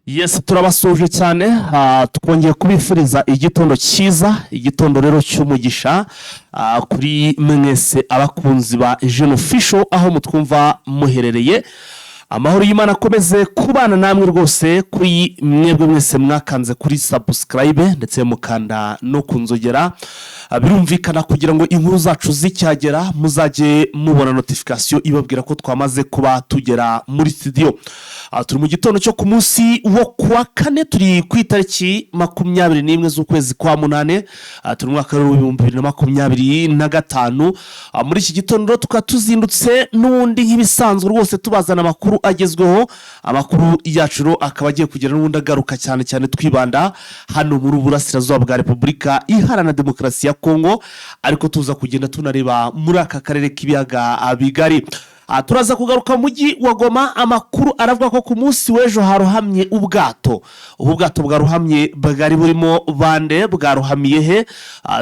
Yes, turabasuhuje cyane. Twongeye kubifuriza igitondo cyiza, igitondo rero cy'umugisha kuri mwese abakunzi ba Jeno Official aho mutwumva muherereye. Amahoro y'Imana akomeze kubana namwe rwose. Kuri mwebwe mwese mwakanze kuri subscribe ndetse mukanda no ku nzogera, birumvikana kugira ngo inkuru zacu zicyagera muzajye mubona notification ibabwira ko twamaze kuba tugera muri studio. Turi mu gitondo cyo ku munsi wo kuwa kane, turi ku itariki 21 z'ukwezi kwa munane, turi mu mwaka w'2025. Muri iki gitondo tukaba tuzindutse n'ubundi nk'ibisanzwe rwose tubazana amakuru agezweho. Amakuru yacu rero akaba agiye kugera n'ubundi agaruka cyane cyane twibanda hano muri Burasirazuba bwa Repubulika Iharanira Demokarasi ya Kongo, ariko tuza kugenda tunareba muri aka karere k'ibiyaga bigari. Turaza kugaruka mu mujyi wa Goma. Amakuru aravuga ko ku munsi w'ejo harohamye ubwato. Ubu bwato bwarohamye bwari burimo bande? Bwarohamiye he?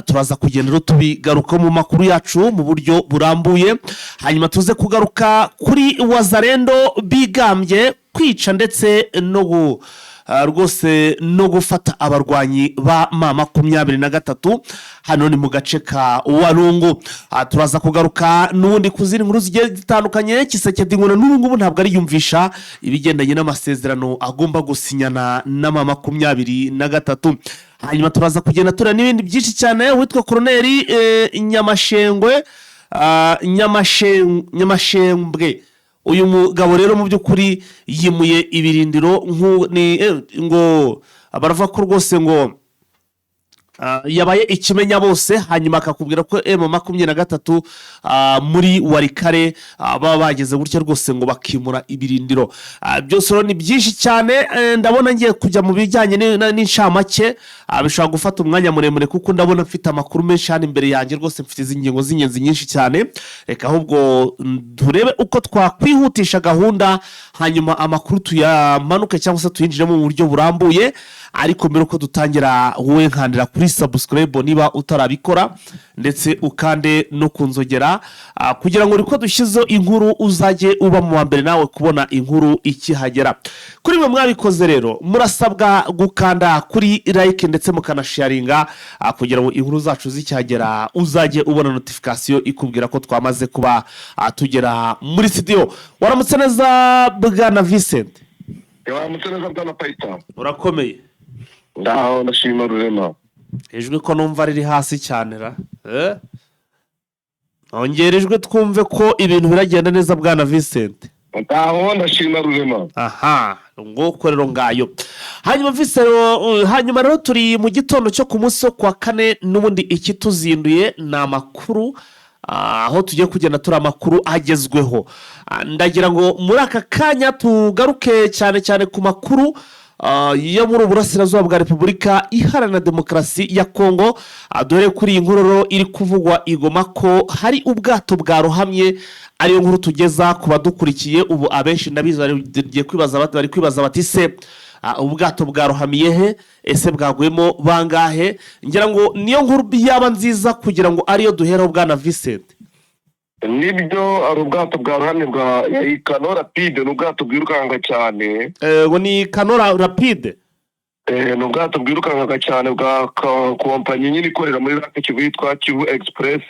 Turaza kugenda rero tubigaruka mu makuru yacu mu buryo burambuye. Hanyuma tuze kugaruka kuri Wazalendo bigambye kwica ndetse no rwose no gufata abarwanyi ba M23, hano ni mu gace ka Walungu. Turaza kugaruka n'ubundi ku zindi nkuru zigiye zitandukanye. Tshisekedi ngo n'ubu ngubu ntabwo ariyumvisha ibigendanye n'amasezerano agomba gusinyana na M23. Hanyuma turaza kugenda tureba n'ibindi byinshi cyane. Witwa Koroneri Nyamashengwe, Nyamashembwe, uyu mugabo rero mu by'ukuri yimuye ibirindiro ngo baravuga ko rwose ngo yabaye ikimenya bose. Hanyuma akakubwira ko M23 muri Walikale baba bageze gutya rwose ngo bakimura ibirindiro. Byose rero ni byinshi cyane. Ndabona ngiye kujya mu bijyanye n'incamake, bishobora gufata umwanya muremure kuko ndabona mfite amakuru menshi hano imbere yanjye. Rwose mfite izi ngingo z'ingenzi nyinshi cyane. Reka ahubwo turebe uko twakwihutisha gahunda, hanyuma amakuru tuyamanuke cyangwa se tuyinjiremo mu buryo burambuye. Ariko mbere uko dutangira, wowe nkandira kuri subscribe niba utarabikora, ndetse ukande no ku nzogera kugira ngo uko dushyizeho inkuru uzajye uba mu wa mbere nawe kubona inkuru ikihagera. Kuri mwe mwabikoze rero, murasabwa gukanda kuri like ndetse mukanasharinga kugira ngo inkuru zacu zicyagera uzajye ubona notification ikubwira ko twamaze kuba tugera muri studio. Waramutse neza, bwana Vincent. Waramutse neza, bwana Payita. Urakomeye? Ndaho, ndashima Rurema. Ijwi ko numva riri hasi cyane ra? Ongera ijwi twumve ko ibintu biragenda neza, bwana Vincent. Ndaho, ndashima Rurema. Aha, nguko rero ngayo. Hanyuma Vincent, hanyuma rero turi mu gitondo cyo ku munsi wo kuwa kane. N'ubundi ikituzinduye ni amakuru, aho tugiye kugenda turi amakuru agezweho. Ndagira ngo muri aka kanya tugaruke cyane cyane ku makuru yo muri Uburasirazuba bwa Repubulika Iharanira Demokarasi ya Kongo. Dore kuri iyi nkuru rero iri kuvugwa i Goma ko hari ubwato bwarohamye, ariyo nkuru tugeza ku badukurikiye ubu. Abenshi ndabizi bagiye kwibaza bari kwibaza bati: "Se ubwato bwarohamiye he? Ese bwaguyemo bangahe?" Ngira ngo niyo nkuru yaba nziza kugira ngo ariyo duheraho, bwana Vincent. Nibyo, hari ubwato bwarohamye bwa yari canot rapide, ni ubwato bwirukanka cyane. Ngo ni canot rapide? Ni ubwato bwirukankaga cyane bwa kompanyi nyine ikorera muri Lac Kivu yitwa Kivu Express.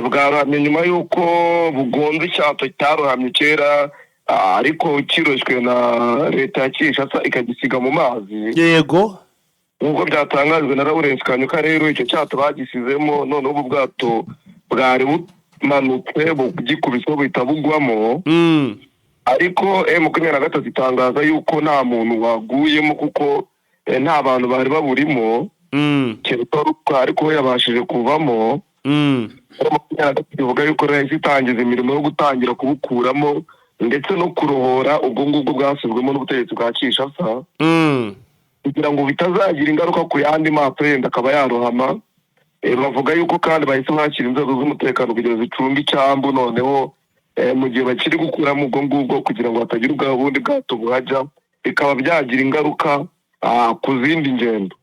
Bwarohamye nyuma y'uko bugonze icyato cyarohamye kera, ariko kiroshywe na leta ya Kinshasa ikagisiga mu mazi. Nk'uko byatangajwe na Lawrence Kanyuka rero, icyo cyato bagisizemo, noneho ubu bwato bwari bumanutse bugikubisweho buhita bugwamo. Ariko M23 itangaza yuko nta muntu waguyemo kuko nta bantu bari baburimo, keretse wari utwaye, ariko we yabashije kuvamo. M23 ivuga yuko rero yahise itangiza imirimo yo gutangira kubukuramo ndetse no kurohora ubwo ngubwo bwasizwemo n'ubutegetsi bwa Kinshasa kugira ngo bitazagira ingaruka ku yandi mato yenda akaba yarohama. Bavuga yuko kandi bahise bakira inzego z'umutekano kugira ngo zicunge icyambu, noneho mu gihe bakiri gukuramo ubwo ngubwo, kugira ngo hatagira ubwa bundi bwato buhajya bikaba byagira ingaruka ku zindi ngendo.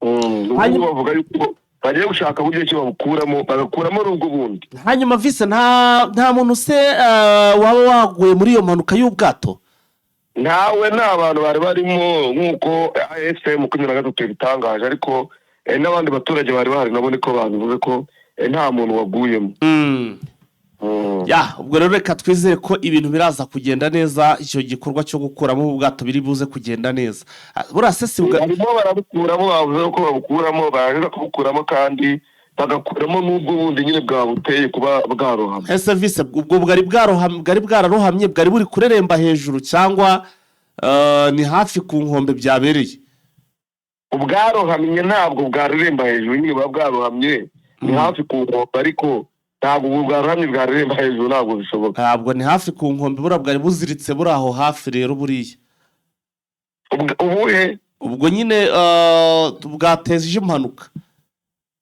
Ubu bavuga yuko bagiye gushaka uburyo ki babukuramo, bagakuramo n'ubwo bundi. Hanyuma vise, nta muntu se waba waguye muri iyo mpanuka y'ubwato? Ntawe, nta bantu bari barimo nk'uko AFC 23 yabitangaje, ariko n'abandi baturage bari bahari nabo niko babivuze ko nta muntu waguyemo. Ya, ubwo rero reka twizere ko ibintu biraza kugenda neza, icyo gikorwa cyo gukuramo ubu bwato biri buze kugenda neza. Buriya se si Barimo barabukuramo, bavuze ko babukuramo, barangiza kubukuramo kandi bagakuramo n'ubwo bundi nyine bwabuteye kuba bwarohama. Ese vise, ubwo bwari bwararohamye, bwari buri kureremba hejuru cyangwa ni hafi ku nkombe byabereye? Ubwarohamye ntabwo bwareremba hejuru nyine, buba bwarohamye ni hafi ku nkombe, ariko ntabwo ubu bwarohamye bwareremba hejuru, ntabwo bishoboka. Ntabwo ni hafi ku nkombe, buriya bwari buziritse buri aho hafi rero buriya. Ubuhe? Ubwo nyine bwateje impanuka.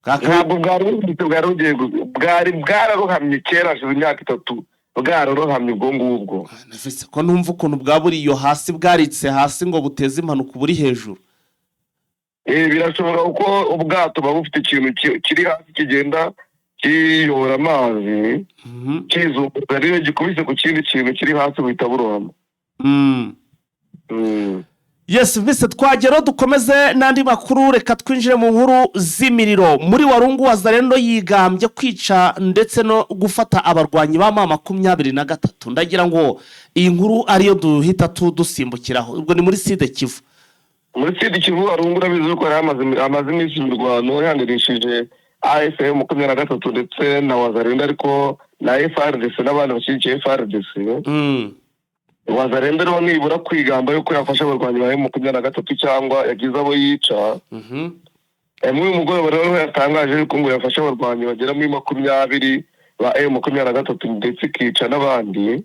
Ntabwo bwari buziritse, bwari bugiye bwari bwararohamye kera, hashize imyaka 3 bwararohamye ubwo ngubwo. Nafise ko numva ukuntu bwa buri iyo hasi bwaritse hasi ngo buteze impanuka buri hejuru. Birashoboka kuko ubwato buba bufite ikintu kiri hasi kigenda kiyobora amazi, kizunguza, rero gikubise ku kindi kintu kiri hasi buhita burohama. Yes, vise, twageraho dukomeze n'andi makuru. Reka twinjire mu nkuru z'imiriro muri Warungu. Wazalendo yigambye kwica ndetse no gufata abarwanyi ba M23. Ndagira ngo iyi nkuru ariyo duhita dusimbukiraho. Ubwo ni muri Sud Kivu. Muri Sud Kivu, Warungu, urabizi ko yari amaze iminsi imirwano yandirishije AFC 23 ndetse na Wazalendo, ariko na FARDC n'abandi bashyigikiye FARDC. Wazalendo rero nibura kwigamba yuko yafashe abarwanyi ba M23 cyangwa yagize abo yica. Muri uyu mugoroba rero yatangaje yuko ngo yafashe abarwanyi bagera muri 20 ba M23 ndetse ikica n'abandi,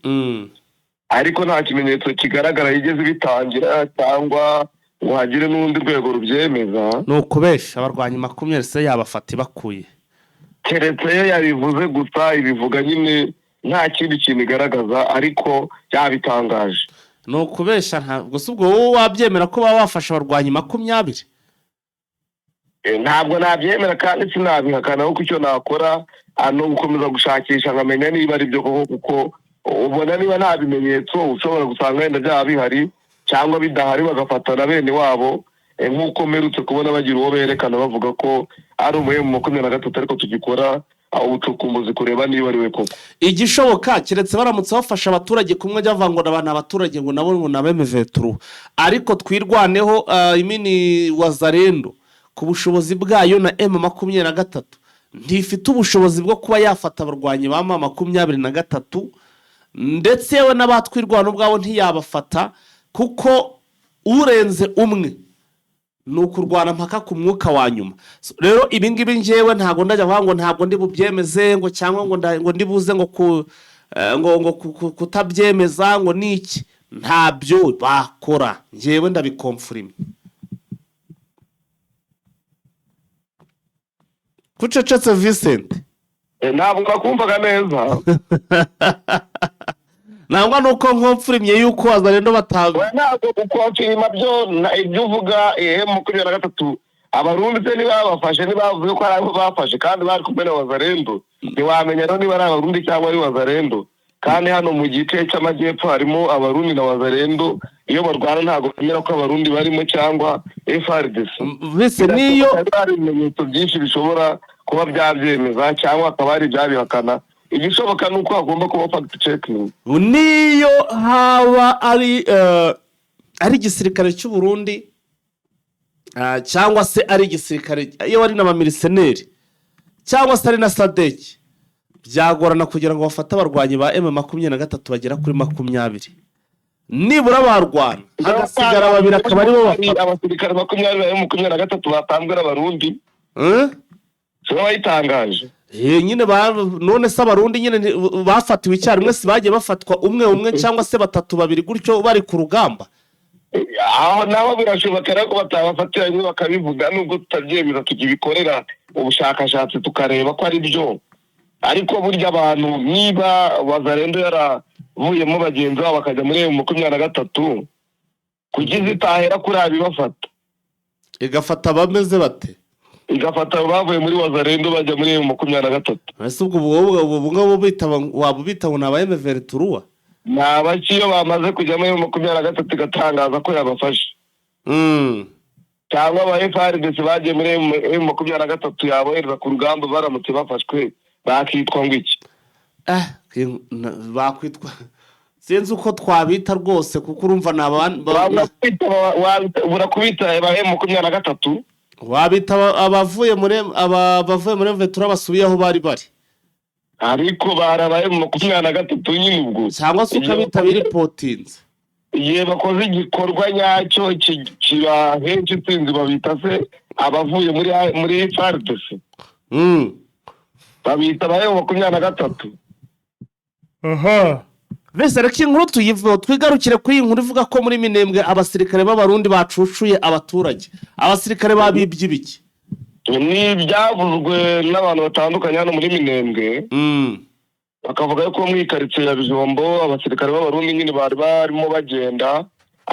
ariko nta kimenyetso kigaragara yigeze bitangira cyangwa ngo hagire n'urundi rwego rubyemeza. Ni ukubesha, abarwanyi 20 se yabafata ibakuye? Keretse iyo yabivuze gusa, ibivuga nyine nta kindi kintu igaragaza, ariko yabitangaje. Ni ukubesha ntabwo se ubwo wowe wabyemera ko baba bafashe abarwanyi 20? Ntabwo nabyemera kandi sinabihakana, kuko icyo nakora ni ugukomeza gushakisha nkamenya niba ari byo koko, kuko ubona niba nta bimenyetso ushobora gusanga wenda byaba bihari cyangwa bidahari, bagafata na bene wabo, nk'uko mperutse kubona bagira uwo berekana bavuga ko ari umu M23, ariko tugikora ubucukumbuzi kureba niba ari we koko. Igishoboka, keretse baramutse bafasha abaturage kumwe ajya bavuga ngo ni abaturage, ngo nabo ngo ni abemeveturu, ariko Twirwaneho imini Wazalendo ku bushobozi bwayo na M23 ntifite ubushobozi bwo kuba yafata abarwanyi ba M23, ndetse yewe n'abatwirwana ubwabo ntiyabafata, kuko urenze umwe ni ukurwana mpaka ku mwuka wa nyuma. So, rero ibi ngibi ngewe ntabwo ndajya kuvuga ngo ntabwo ndi bubyemeze, ngo cyangwa ngo ndi buze ngo ku eh, ngo ngo kutabyemeza ngo ni iki. Ntabyo bakora, ngewe ndabikomfurima. Kucecetse, Vincent? Ntabwo nakumvaga neza. Nangwa nuko nkomfurimye yuko Wazalendo bata Oya, ntabwo ukonfirima byo ibyo uvuga. 23 Abarundi se ntibabafashe? Ntibavuze ko ari abo bafashe kandi bari kumwe na Wazalendo? Ntiwamenya rero niba ari Abarundi cyangwa ari Wazalendo, kandi hano mu gice cy'amajyepfo harimo Abarundi na Wazalendo. Iyo barwana ntabwo bemera ko Abarundi barimo cyangwa FARDC. Mbese niyo hari ibimenyetso byinshi bishobora kuba byabyemeza cyangwa hakaba hari ibyabihakana. Igishoboka ni uko hagomba kuba fact checking. Niyo haba ari igisirikare cy'u Burundi cyangwa se ari igisirikare, iyo ari n'abamiriseneri cyangwa se ari na SADC, byagorana kugira ngo bafate abarwanyi ba M23 bagera kuri 20. Nibura barwana hagasigara babiri akaba aribo bafata. Abasirikare 20 ba 23 batanzwe n'Abarundi. Eh? Si bo bayitangaje? Nyine none se Abarundi nyine bafatiwe icyarimwe? Si bagiye bafatwa umwe umwe cyangwa se batatu babiri gutyo bari ku rugamba? Aho naho birashoboka rero ko batabafatira rimwe bakabivuga, nubwo tutabyemeza, tukibikorera ubushakashatsi tukareba ko ari byo. Ariko burya abantu niba Wazalendo yaravuyemo bagenzi babo bakajya muri 23, kuki zitahera kuri abibafata? Igafata abameze bate? Igafata abo bavuye muri Wazalendo bajya muri 23. Ese ubwo ubwo ngubwo waba ubita ngo ni aba emeverituruwa? Ni abaki iyo bamaze kujyamo M23 igatangaza ko yabafashe, cyangwa aba FARDC bagiye muri M23 yabohereza ku rugamba, baramutse bafashwe bakitwa ngo iki? Bakwitwa, sinzi uko twabita rwose, kuko urumva ni Burakubita ba M23. Wabita abavuye muri vetura basubiye aho bari bari. Ariko barabaye M23 nyine ubwo. Cyangwa se ukabita biripotinze. Igihe bakoze igikorwa nyacyo kibahesha intsinzi, babita se abavuye muri FARDC? Babita aba M23. Mbese reka inkuru tuyiveho, twigarukire kuri iyi nkuru ivuga ko muri Minembwe abasirikare b'Abarundi bacucuye abaturage. Abasirikare babibye ibiki? Ni ibyavuzwe n'abantu batandukanye hano muri Minembwe, bakavuga ko muri karitsiye ya Bijombo abasirikare b'Abarundi nyine bari barimo bagenda,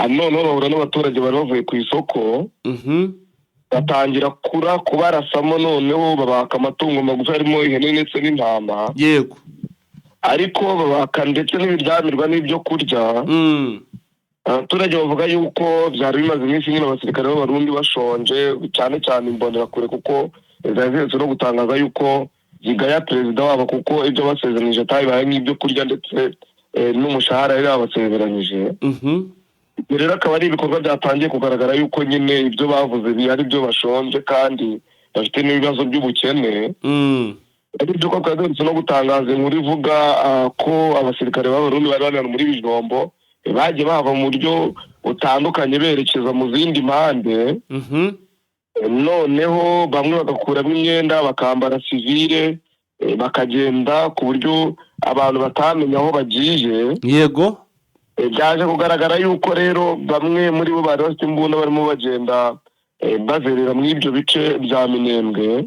noneho bahura n'abaturage bari bavuye ku isoko, batangira kubarasamo, noneho babaka amatungo magufi harimo ihene ndetse n'intama. Ariko babaka ndetse n'ibiryamirwa n'ibyo kurya. Abaturage bavuga yuko byari bimaze iminsi nyine abasirikare b'Abarundi bashonje, cyane cyane Imbonerakure, kuko zari ziherutse no gutangaza yuko zigaya perezida wabo kuko ibyo basezeranyije atabibaye, nk'ibyo kurya ndetse n'umushahara yari yabasezeranyije. Ibyo rero akaba ari ibikorwa byatangiye kugaragara yuko nyine ibyo bavuze ari byo, bashonje kandi bafite n'ibibazo by'ubukene. Ari byo ko twari duherutse no gutangaza inkuru ivuga ko abasirikare b'Abarundi bari bari muri Bijombo bagiye bahava mu buryo butandukanye berekeza mu zindi mpande, noneho bamwe bagakuramo imyenda bakambara sivile, bakagenda ku buryo abantu batamenya aho bagiye. Byaje kugaragara yuko rero bamwe muri bo bari bafite imbunda, barimo bagenda bazerera muri ibyo bice bya Minembwe,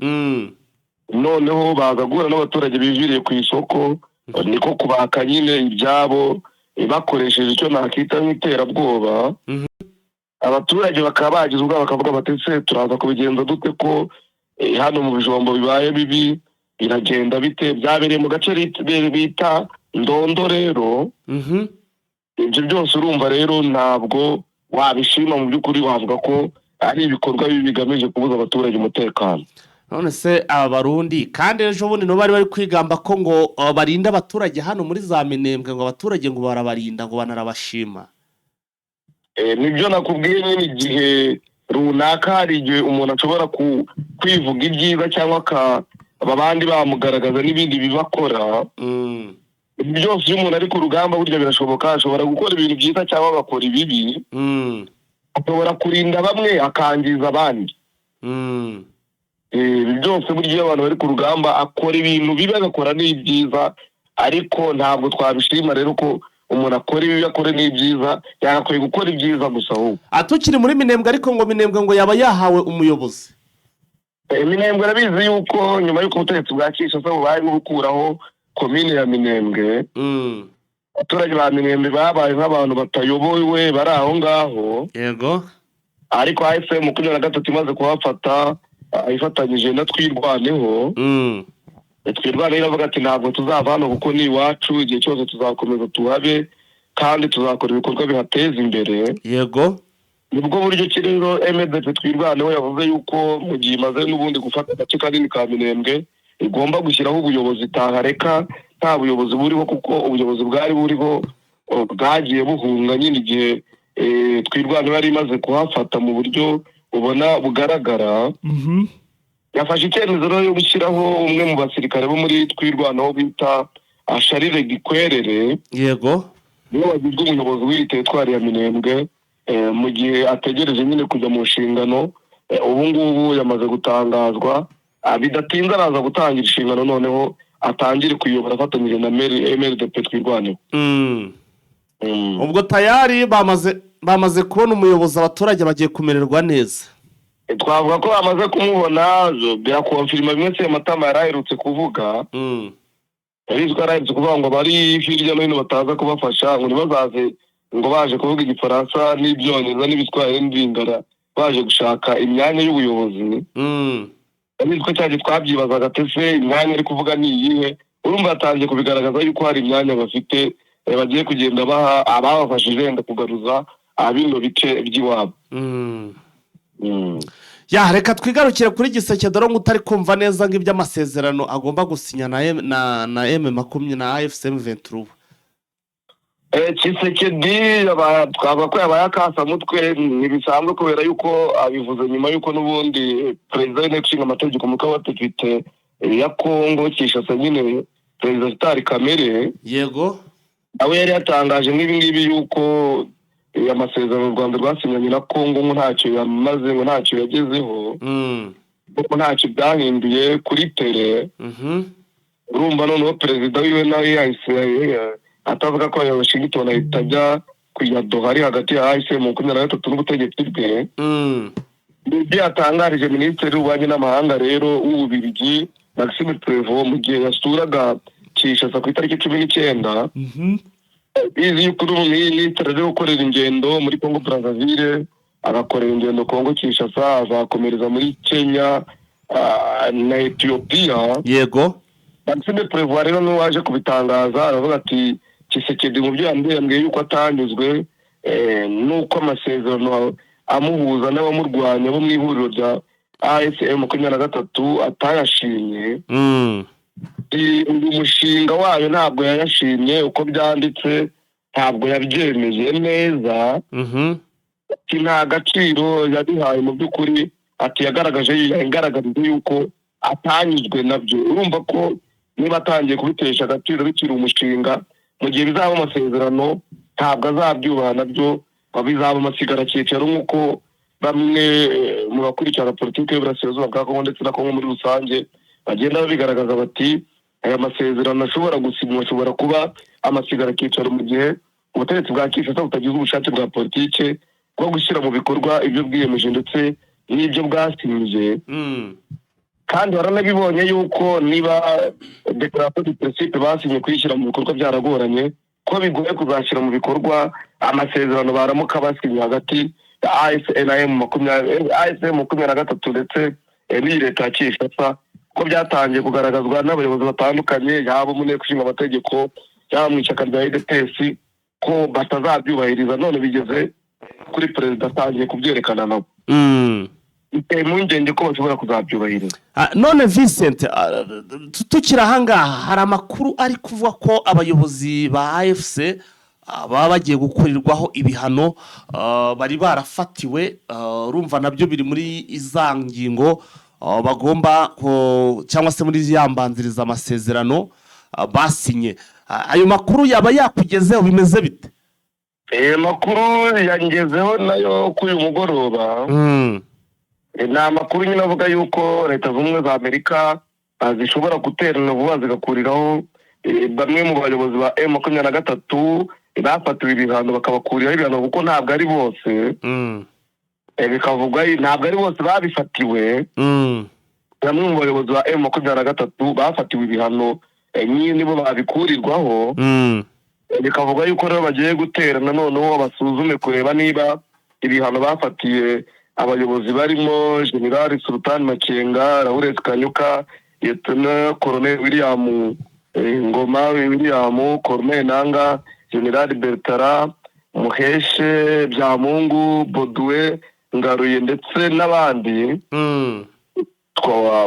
noneho baza guhura n'abaturage bijiriye ku isoko, niko kubaka nyine ibyabo bakoresheje icyo nakita nk'iterabwoba. Abaturage bakaba bagize ubwoba, bakavuga bati: "Ese turaza kubigenza dute ko hano mu Bijombo bibaye bibi? Biragenda bite?" Byabereye mu gace bita Ndondo rero. Ibyo byose urumva rero ntabwo wabishima mu by'ukuri, wavuga ko ari ibikorwa bibi bigamije kubuza abaturage umutekano. None se aba Barundi kandi ejo bundi nibo bari bari kwigamba ko ngo barinda abaturage hano muri za Minembwe, ngo abaturage ngo barabarinda, ngo banarabashima? Nibyo nakubwiye nyine, igihe runaka hari igihe umuntu ashobora kwivuga ibyiza cyangwa akaba abandi bamugaragaza n'ibindi bibakora. Ibi byose, iyo umuntu ari ku rugamba, burya birashoboka, ashobora gukora ibintu byiza cyangwa agakora ibibi. Ashobora kurinda bamwe akangiza abandi. Ibi byose burya iyo abantu bari ku rugamba, akora ibintu bibi agakora n'ibyiza, ariko ntabwo twabishima rero ko umuntu akora ibibi akora n'ibyiza. Yagakwiye gukora ibyiza gusa ahubwo. Tukiri muri Minembwe ariko, ngo Minembwe ngo yaba yahawe umuyobozi. Minembwe arabizi yuko nyuma y'uko ubutegetsi bwa Kinshasa bubaye gukuraho komine ya Minembwe, abaturage ba Minembwe babaye nk'abantu batayobowe, bari aho ngaho. Ariko AFC 23 imaze kuhafata, ifatanyije na Twirwaneho, Twirwaneho iravuga ati: "Ntabwo tuzava hano kuko ni iwacu, igihe cyose tuzakomeza tuhabe kandi tuzakora ibikorwa bihateza imbere." Nibwo buryo ki rero MDP Twirwaneho yavuze yuko mu gihe imaze n'ubundi gufata agace kanini ka Minembwe, igomba gushyiraho ubuyobozi, itahareka nta buyobozi buriho, kuko ubuyobozi bwari buriho bwagiye buhunga nyine igihe Twirwaneho yari imaze kuhafata mu buryo ubona bugaragara. Yafashe icyemezo rero yo gushyiraho umwe mu basirikare bo muri Twirwaneho bita Charles Gikwerere. Niwe wagizwe umuyobozi w'iyi teritwari ya Minembwe mu gihe ategereje nyine kujya mu nshingano. Ubu ngubu yamaze gutangazwa. Bidatinze araza gutangira inshingano, noneho atangire kuyobora afatanyije na MRDP Twirwaneho. Ubwo tayari bamaze kubona umuyobozi, abaturage bagiye kumererwa neza. Twavuga ko bamaze kumubona, birakonfirima bimwe Sematama yari aherutse kuvuga. Yarizwe ko yari aherutse kuvuga ngo bari hirya no hino bataza kubafasha, ngo ntibazaze ngo baje kuvuga Igifaransa n'Ibyongereza n'Ibiswahili n'Ilingala, baje gushaka imyanya y'ubuyobozi. Yabizi ko cyagiye twabyibazaga ati: "Ese imyanya ari kuvuga ni iyihe?" Urumva yatangiye kubigaragaza yuko hari imyanya bafite. bagiye kugenda baha ababafashije wenda kugaruza bino bice by'iwabo. Ya, reka twigarukire kuri Tshisekedi, dore ngo utari kumva neza ngo iby'amasezerano agomba gusinya na M makumyabiri na AFC M vingt-trois. Tshisekedi twavuga ko yabaye akasamutwe. Ntibisanzwe kubera yuko abivuze nyuma y'uko n'ubundi perezida w'inteko ishinga amategeko, umutwe w'abadepite ya Kongo Kinshasa nyine, perezida Vital Kamerhe, nawe yari yatangaje nk'ibi ngibi yuko amasezerano u Rwanda rwasinyanye na Kongo ngo ntacyo yamaze, ngo ntacyo yagezeho, kuko ntacyo byahinduye kuri terrain. Urumva noneho perezida wiwe nawe yahise atavuga ko ya Washington, ahita ajya kujya Doha ari hagati ya AFC 23 n'ubutegetsi bwe. Ibyo yatangarije minisitiri w'ububanyi n'amahanga rero w'Ububirigi, Maxime Prevot, mu gihe yasuraga Kinshasa ku itariki 19. Bizi yuko uri minisitiri ari gukorera ingendo muri Congo Brazzaville, agakorera ingendo Congo Kinshasa, azakomereza muri Kenya na Etiyopiya. Maxime Prevot rero niwe waje kubitangaza, aravuga ati: "Tshisekedi mu byo yambwiye yuko atanyuzwe n'uko amasezerano amuhuza n'abamurwanya bo mu ihuriro rya AFC 23 atayashimye. Uyu mushinga wayo ntabwo yayashimye uko byanditse, ntabwo yabyemeye neza." Ati nta gaciro yabihaye mu by'ukuri, ati yagaragarije yuko atanyuzwe nabyo. Urumva ko niba atangiye kubitesha agaciro bikiri umushinga, mu gihe bizaba amasezerano ntabwo azabyubaha nabyo, ngo bizaba amasigaracyicaro, nk'uko bamwe mu bakurikirana politiki y'Uburasirazuba bwa Kongo ndetse na Kongo muri rusange bagenda babigaragaza, bati aya masezerano ashobora gusinywa ashobora kuba amasigaracyicaro mu gihe ubutegetsi bwa Kinshasa butagize ubushake bwa politike bwo gushyira mu bikorwa ibyo bwiyemeje ndetse n'ibyo bwasinyije. Kandi waranabibonye yuko niba déclaration de principe basinye kuyishyira mu bikorwa byaragoranye, ko bigoye kuzashyira mu bikorwa amasezerano baramuka basinye hagati ya AFC na M makumyabiri, AFC 23 ndetse n'iyi leta ya Kinshasa, ko byatangiye kugaragazwa n'abayobozi batandukanye, yaba mu nteko ishinga amategeko, yaba mu ishyaka rya UDPS, ko batazabyubahiriza. None bigeze kuri perezida, atangiye kubyerekana nabo. Biteye impungenge ko bashobora kuzabyubahiriza. None Vincent, tukiri ahangaha, hari amakuru ari kuvuga ko abayobozi ba AFC baba bagiye gukurirwaho ibihano bari barafatiwe. Urumva nabyo biri muri za ngingo bagomba cyangwa se muri ya mbanziriza amasezerano basinye. Ayo makuru yaba yakugezeho? Bimeze bite? Ayo makuru yangezeho nayo kuri uyu mugoroba. Ni amakuru nyine avuga yuko Leta Zunze Ubumwe za Amerika zishobora guterana vuba zigakuriraho bamwe mu bayobozi ba M 23 bafatiwe ibihano, bakabakuriraho ibihano, kuko ntabwo ari bose. Bikavugwa ntabwo ari bose babifatiwe. Bamwe mu bayobozi ba M 23 bafatiwe ibihano nyine nibo babikurirwaho. Bikavuga yuko rero bagiye guterana noneho basuzume kureba niba ibihano bafatiye abayobozi barimo General Sultan Makenga, Lawrence Kanyuka, Lieutenant Colonel William Ngoma William, Colonel Nanga, General Bertrand Muheshe, Byamungu Baudouin Ngaruye ndetse n'abandi.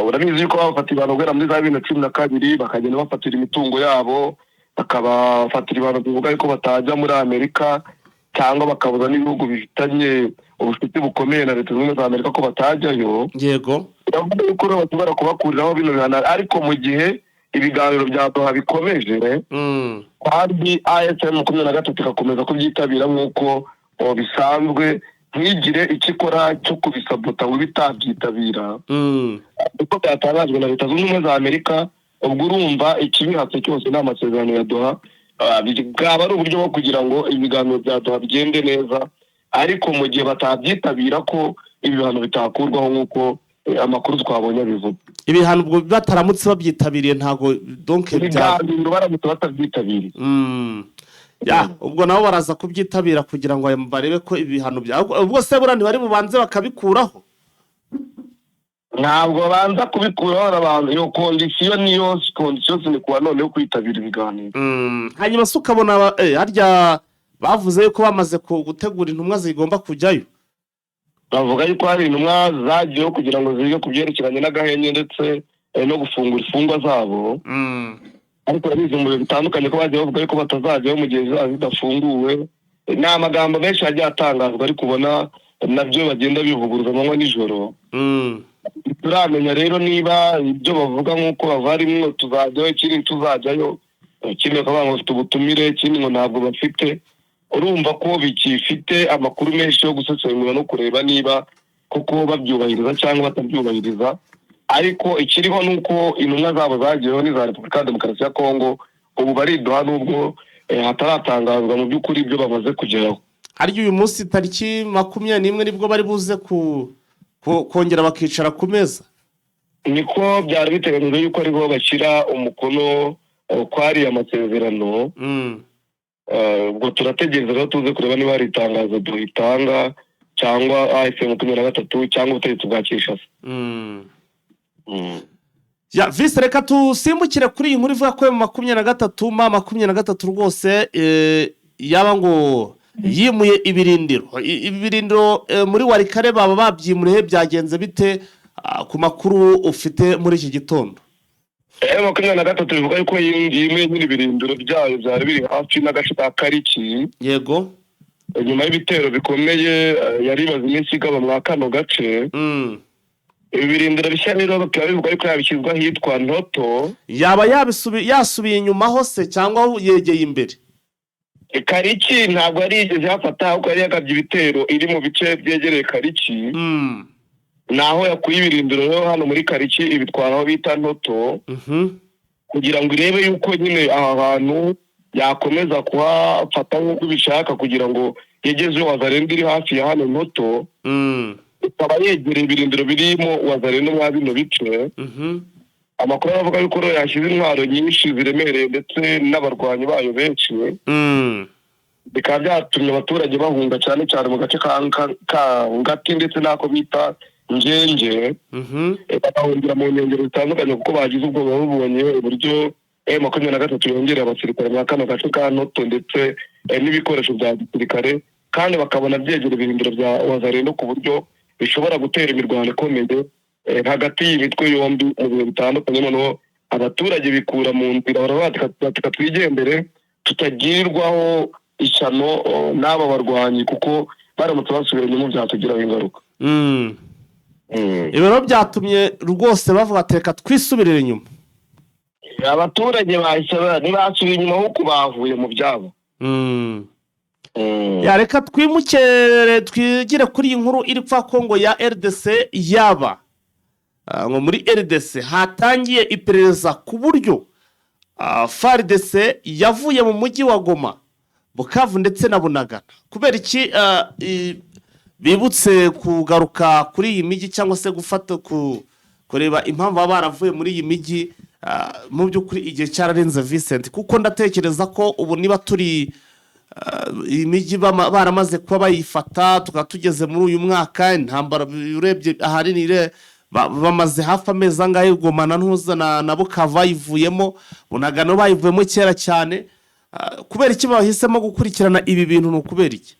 Urabizi yuko bafatira ibihano guhera muri za 2012, bakagenda bafatira imitungo yabo, bakabafatira ibihano bivuga yuko batajya muri Amerika, cyangwa bakabuza n'ibihugu bifitanye ubucuti bukomeye na Leta Zunze Ubumwe za Amerika ko batajyayo. Biravuga yuko rero bashobora kubakuriraho bino bihano, ariko mu gihe ibiganiro bya Doha bikomeje kandi AFC 23 igakomeza kubyitabira nk'uko bisanzwe, ntigire icyo ikora cyo kubisabota ngo ibe itabyitabira, uko byatangajwe na Leta Zunze Ubumwe za Amerika. Ubwo urumva ikibihatse cyose ni amasezerano ya Doha. Bwaba ari uburyo bwo kugira ngo ibiganiro bya Doha bigende neza, ariko mu gihe batabyitabira ko ibi bihano bitakurwaho, nk'uko amakuru twabonye abivuga. Ibihano ubwo bataramutse babyitabiriye ntabwo donc bya Ibiganiro baramutse batabyitabiriye. Ya, ubwo nabo baraza kubyitabira kugira ngo barebe ko ibihano bya ubwo se buriya ntibari bubanze bakabikuraho. Ntabwo banza kubikuraho, barabanza iyo condition, niyo condition sine qua non yo kwitabira ibiganiro. Hanyuma se ukabona harya bavuze yuko bamaze gutegura intumwa zigomba kujyayo? Bavuga yuko hari intumwa zagiyeho kugira ngo zige ku byerekeranye n'agahenge ndetse no gufungura imfungwa zabo. Ariko urabizi, mu bihe bitandukanye ko bagiye bavuga yuko batazajyaho mu gihe zizaba zidafunguwe. Ni amagambo menshi yagiye atangazwa, ariko ubona nabyo bagenda bivuguruza amanywa nijoro. Turamenya rero niba ibyo bavuga nk'uko bavamo tuzajyayo, ikindi tuzajyayo, ikindi bakavuga ngo bafite ubutumire, ikindi ngo ntabwo bafite. Urumva ko bikifite amakuru menshi yo gusesengura no kureba niba koko babyubahiriza cyangwa batabyubahiriza. Ariko ikiriho ni uko intumwa zabo zagiyeho n'iza Repubulika ya Demokarasi ya Kongo, ubu bariduha nubwo hataratangazwa mu by'ukuri ibyo bamaze kugeraho. Harya uyu munsi tariki 21 nibwo bari buze kongera bakicara ku meza? Niko byari biteganyijwe yuko ariho bashyira umukono kwariya amasezerano. Ubwo turategereza rero tuze kureba niba hari itangazo duhitanga cyangwa AFC 23 cyangwa ubutegetsi bwa Kinshasa. Ya visi, reka tusimbukire kuri iyi nkuru ivuga ko M23, M23 rwose yaba ngo yimuye ibirindiro. Ibirindiro muri Walikale baba babyimuriye, byagenze bite ku makuru ufite muri iki gitondo? M23 bivuga yuko yimuye nyine ibirindiro byayo byari biri hafi n'agace ka Kariki. Nyuma y'ibitero bikomeye yari imaze iminsi igaba mwa kano gace. Ibi birindiro bishya rero bakaba bivuga yuko yabishyizwe ahitwa Ntoto. Yaba yasubiye inyuma hose cyangwa yegeye imbere? Kariki ntabwo yari yigeze hafata, ahubwo yari yagabye ibitero iri mu bice byegereye Kariki. Naho yakuye ibirindiro rero hano muri Kariki, ibitwara aho bita Ntoto kugira ngo irebe yuko nyine aha hantu yakomeza kuhafata nk'uko ibishaka, kugira ngo yegezeyo Wazalendo iri hafi ya hano Ntoto, ikaba yegereye ibirindiro birimo Wazalendo mwa bino bice. Amakuru aravuga yuko rero yashyize intwaro nyinshi ziremereye ndetse n'abarwanyi bayo benshi, bikaba byatumye abaturage bahunga, cyane cyane mu gace ka Ngati ndetse n'ako bita Ngenge, bagahungira mu nkengero zitandukanye kuko bagize ubwoba babonye uburyo M23 yongereye abasirikare muri kano gace ka Ntoto ndetse n'ibikoresho bya gisirikare, kandi bakabona byegera ibirindiro bya Wazalendo ku buryo bishobora gutera imirwano ikomeye hagati y'imitwe yombi mu bihe bitandukanye. Noneho abaturage bikura mu nzira, baravuga bati: "Reka twigendere tutagirirwaho ishyano n'aba barwanyi, kuko baramutse basubiranyemo byatugiraho ingaruka." Ibi rero byatumye rwose bavuga ati: "Reka twisubirire inyuma." Abaturage bahise ntibasubiye inyuma, ahubwo bavuye mu byabo. Ya, reka twimukere twigire kuri iyi nkuru iri kwa Kongo ya RDC. Yaba ngo muri RDC hatangiye iperereza ku buryo FARDC yavuye mu mujyi wa Goma, Bukavu ndetse na Bunagana. Kubera iki bibutse kugaruka kuri iyi mijyi cyangwa se gufata kureba impamvu baba baravuye muri iyi mijyi? Mu by'ukuri igihe cyararenze, Vincent, kuko ndatekereza ko ubu niba turi iyi mijyi baramaze kuba bayifata, tukaba tugeze muri uyu mwaka, intambara urebye ahanini bamaze hafi amezi angahe Goma na ntuza na Bukavu bayivuyemo, Bunagana bayivuyemo kera cyane. Kubera iki bahisemo gukurikirana ibi bintu? Ni ukubera iki?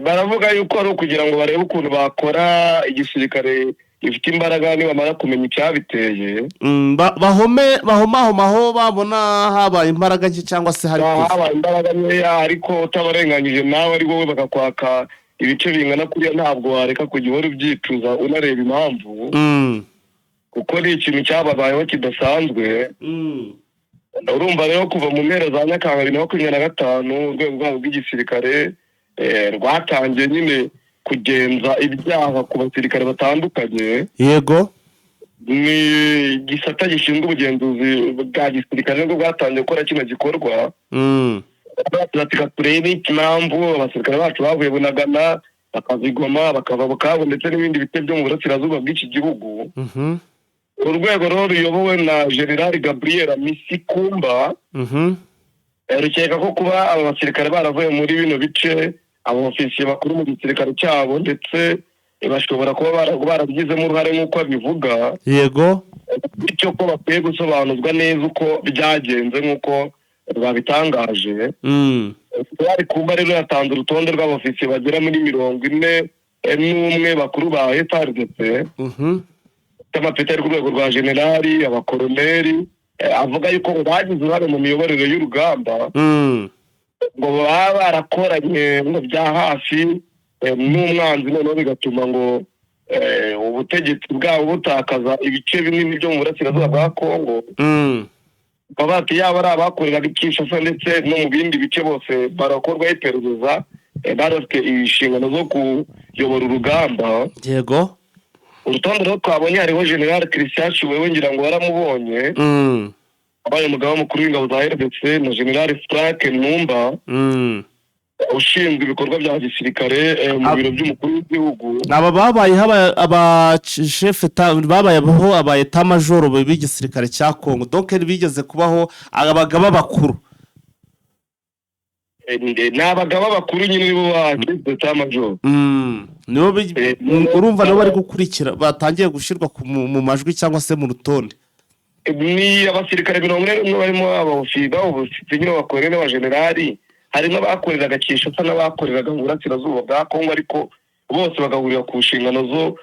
Baravuga yuko ari ukugira ngo barebe ukuntu bakora igisirikare gifite imbaraga nibamara kumenya icyabiteye. Bahome bahomahoma aho babona habaye imbaraga nke cyangwa se hari kuva. Habaye imbaraga nkeya, ariko utabarenganyije nawe ari wowe bakakwaka ibice bingana kuriya, ntabwo wareka kujya uhora ubyicuza unareba impamvu, kuko ni ikintu cyababayeho kidasanzwe. Urumva rero, kuva mu mpera za Nyakanga 2025, urwego rwabo rw'igisirikare rwatangiye nyine kugenza ibyaha ku basirikare batandukanye. Ni igisata gishinzwe ubugenzuzi bwa gisirikare nibwo bwatangiye gukora kino gikorwa. Reka turebe impamvu abasirikare bacu bavuye Bunagana, bakava i Goma, bakava Bukavu ndetse n'ibindi bice byo mu burasirazuba bw'iki gihugu. Urwego rero ruyobowe na General Gabriel Amisi Kumba rukeka ko kuba aba basirikare baravuye muri bino bice, aba ofisiye bakuru mu gisirikare cyabo ndetse bashobora kuba barabigizemo uruhare nk'uko abivuga. Bityo ko bakwiye gusobanuzwa neza uko byagenze nk'uko babitangaje. Bari kumba rero yatanze urutonde rw'abofisiye bagera muri 41 bakuru ba FARDC, cy'amapeti ari ku rwego rwa generali, abakoroneri, avuga yuko ngo bagize uruhare mu miyoborere y'urugamba, ngo baba barakoranye ngo bya hafi n'umwanzi, noneho bigatuma ngo ubutegetsi bwabo butakaza ibice binini byo mu burasirazuba bwa Kongo. Baba bati yaba ari abakoreraga i Kinshasa ndetse no mu bindi bice, bose barakorwaho iperereza, bari bafite inshingano zo kuyobora urugamba. Urutonde rero twabonye hariho General Christian Tshiwewe, ngira ngo waramubonye, wabaye umugaba mukuru w'ingabo za RDC, na General Frank Numba, ushinzwe ibikorwa bya gisirikare mu biro by'umukuru w'igihugu. Aba babayeho abashefu babayeho aba état-major b'igisirikare cya Kongo, donc bigeze kubaho abagaba bakuru. Ni abagaba bakuru nyine, nibo ba état-major. Nibo urumva nibo bari gukurikira, batangiye gushyirwa mu majwi cyangwa se mu rutonde. Ni abasirikare 41 barimo abofisiye nyine, abakorere n'abajenerali. Harimo abakoreraga Kinshasa n'abakoreraga mu burasirazuba bwa Kongo, ariko bose bagahurira ku nshingano zo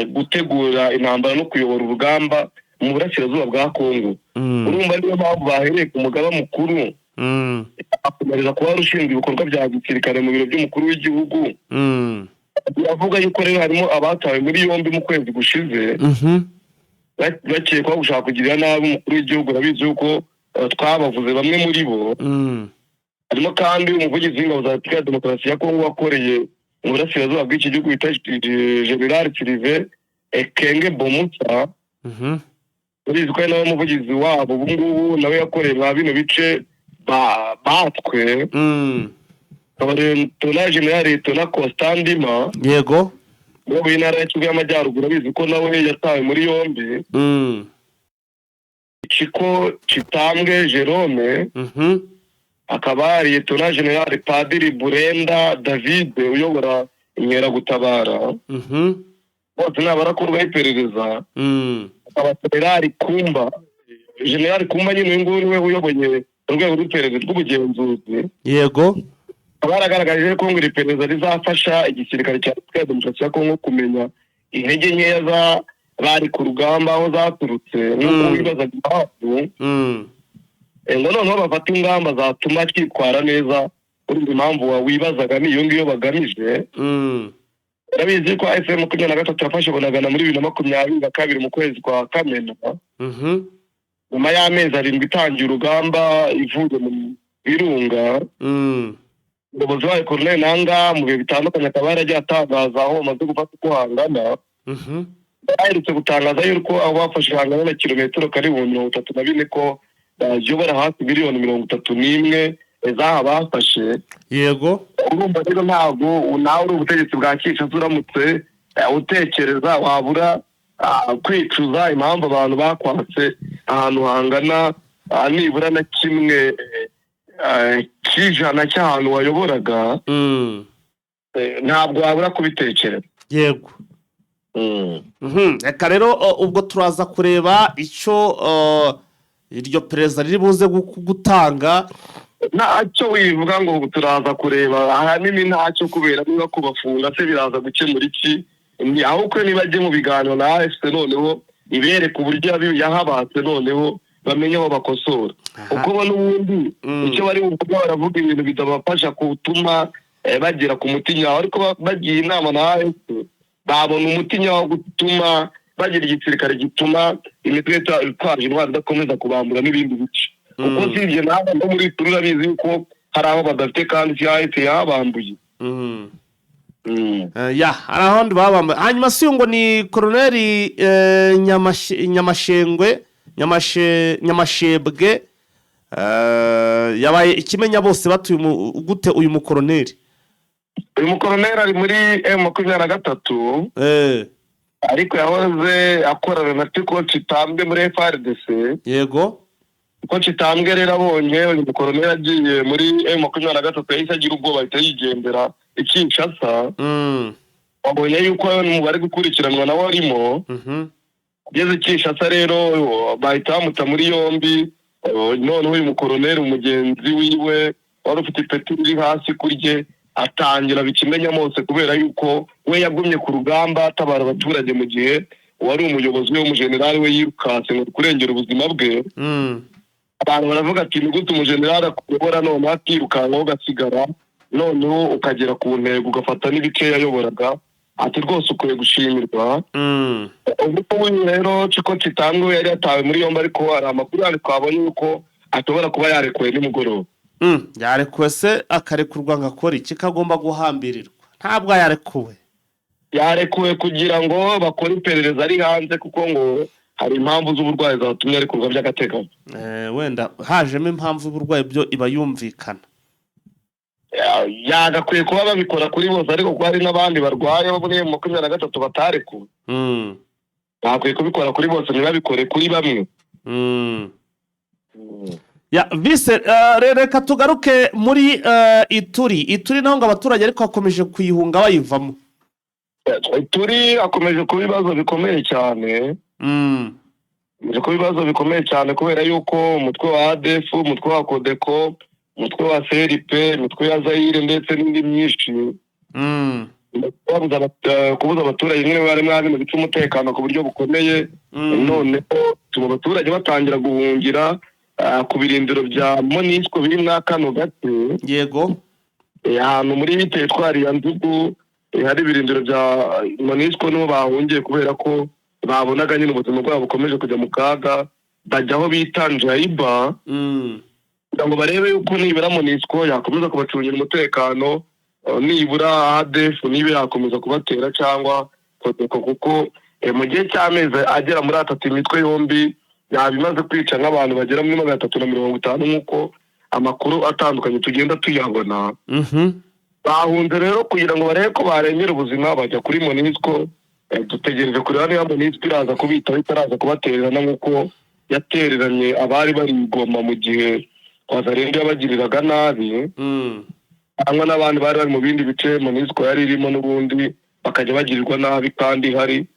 gutegura intambara no kuyobora urugamba mu burasirazuba bwa Kongo. Urumva niyo mpamvu bahereye ku mugaba mukuru, akomereza kuba ushinzwe ibikorwa bya gisirikare mu biro by'umukuru w'igihugu. Biravuga yuko rero harimo abatawe muri yombi mu kwezi gushize, bakekwaho gushaka kugirira nabi umukuru w'igihugu. Urabizi yuko twabavuze bamwe muri bo. Harimo kandi umuvugizi w'ingabo za Repubulika ya Demokarasi ya Kongo wakoreye mu burasirazuba bw'iki gihugu bita General Sylvain Ekenge Bomusa. Urizi ko ari nawe muvugizi wabo ubu ngubu, nawe yakoreye mwa bino bice batwe. Akaba Liyetona General Liyetona Constant Ndima, uyoboye intara ya Kivu y'Amajyaruguru, abizi ko nawe yatawe muri yombi. Chiko Chitambwe Jerome, akaba Liyetona General Padiri Burenda David uyobora inkeragutabara. Bose ni abarakorwaho iperereza. Akaba General Kumba, General Kumba nyine uyu nguyu niwe uyoboye urwego rw'iperereza rw'ubugenzuzi. Akaba yaragaragaje ko ngo iri perereza rizafasha igisirikare cya Repubulika ya Demokarasi ya Kongo kumenya intege nkeya za bari ku rugamba aho zaturutse, nk'uko wibazaga impamvu, ngo noneho bafate ingamba zatuma cyitwara neza. Urumva impamvu wibazaga ni iyo ngiyo bagamije. Urabizi ko AFC 23 yafashe Bunagana muri 2022 mu kwezi kwa Kamena, nyuma y'amezi 7 itangiye urugamba ivuye mu birunga. Umuyobozi wayo Corneille Nangaa mu bihe bitandukanye akaba yaragiye atangaza aho bamaze gufata uko hangana. Aherutse gutangaza yuko aho bafashe hangana na kilometero kare 34,000, ko bayobora hafi miliyoni 31 z'aha bafashe. Urumva rero ntabwo nawe uri ubutegetsi bwa Kinshasa, uramutse utekereza wabura kwicuza impamvu abantu bakwatse ahantu hangana nibura na kimwe cy'ijana cy'ahantu wayoboraga. Ntabwo wabura kubitekereza. Yego. Reka rero ubwo turaza kureba icyo iryo perereza riri buze gutanga. Ntacyo wivuga ngo turaza kureba, ahanini ntacyo, kubera niba kubafunga se biraza gukemura iki? Ni ahubwo niba ajye mu biganiro na AFC, noneho ibereka uburyo yahabatse, noneho bamenye aho bakosora, kuko bo n'ubundi icyo bari buvuga, baravuga ibintu bitabafasha gutuma bagera ku muti nyawo. Ariko bagiye inama na AFC, babona umuti nyawo gutuma bagira igisirikare gituma imitwe itwaje intwaro idakomeza kubambura n'ibindi bice, kuko usibye nawe no muri turi urabizi yuko hari aho badafite kandi si AFC yahabambuye. Ya, hari ahandi babambaye. Hanyuma si ngo ni koroneri Nyamashengwe, Nyamashebwe, yabaye ikimenya bose batuye gute uyu mukoroneri? Uyu mukoroneri ari muri M23, ariko yahoze akorana na Tiko Chitambwe muri FARDC. Ko Chitambwe rero abonye uyu mukoroneri agiye muri M23, yahise agira ubwoba, ahita yigendera i Kinshasa. Wabonye yuko mu bari gukurikiranwa nawe arimo. Ugeze Kinshasa rero bahita bamuta muri yombi. Noneho uyu mukoroneri mugenzi wiwe wari ufite ipeti riri hasi kurye atangira bikimenya mose, kubera yuko we yagumye ku rugamba atabara abaturage, mu gihe uwari umuyobozi we w'umujenerali we yirukanse ngo kurengera ubuzima bwe. Abantu baravuga ati: "Ni gute umujenerali akuyobora noneho akirukankaho ugasigara, noneho ukagera ku ntego, ugafata n'ibice yayoboraga?" Ati: "Rwose ukwiye gushimirwa." Ubu ngubu rero Ciko Kitangwe yari yatawe muri yombi, ariko hari amakuru yandi twabonye yuko ashobora kuba yarekuwe nimugoroba. Yarekuwe se akarekurwa ngo akore iki, ko agomba guhambirirwa? Ntabwo yarekuwe. Yarekuwe kugira ngo bakore iperereza ari hanze, kuko ngo hari impamvu z'uburwayi zatumye arekurwa by'agateganyo. Wenda hajemo impamvu y'uburwayi, byo iba yumvikana. Yagakwiye kuba babikora kuri bose, ariko kuko hari n'abandi barwaye bo muri 23 batarekuwe, bakwiye kubikora kuri bose, ntibabikore kuri bamwe. Ya vise, reka tugaruke muri Ituri. Ituri naho ngo abaturage ariko bakomeje kuyihunga bayivamo. Turi akomeje kuba ibibazo bikomeye cyane. Akomeje kuba ibibazo bikomeye cyane kubera yuko umutwe wa ADF, umutwe wa CODECO, umutwe wa CRP, imitwe ya Zayire ndetse n'indi myinshi kubuza abaturage nyine bari muri bino bice umutekano ku buryo bukomeye. Noneho tuma abaturage batangira guhungira ku birindiro bya MONUSCO biri muri kano gace. Ahantu muri teritwari ya Ndugu hari ibirindiro bya MONUSCO, niho bahungiye kubera ko babonaga nyine ubuzima bwabo bukomeje kujya mu kaga. Bajya aho bita Njayiba kugira ngo barebe yuko nibura MONUSCO yakomeza kubacungira umutekano, nibura ADF niba yakomeza kubatera cyangwa CODECO, kuko mu gihe cy'amezi agera muri 3 imitwe yombi yaba imaze kwica nk'abantu bagera muri 350, nk'uko amakuru atandukanye tugenda tuyabona. Bahunze rero kugira ngo barebe ko barengera ubuzima, bajya kuri MONUSCO. Dutegereje kureba niba MONUSCO iraza kubitaho, itaraza kubatererana nk'uko yatereranye abari bari i Goma mu gihe Wazalendo yabagiriraga nabi, cyangwa n'abandi bari bari mu bindi bice MONUSCO yari irimo n'ubundi bakajya bagirirwa nabi kandi hari.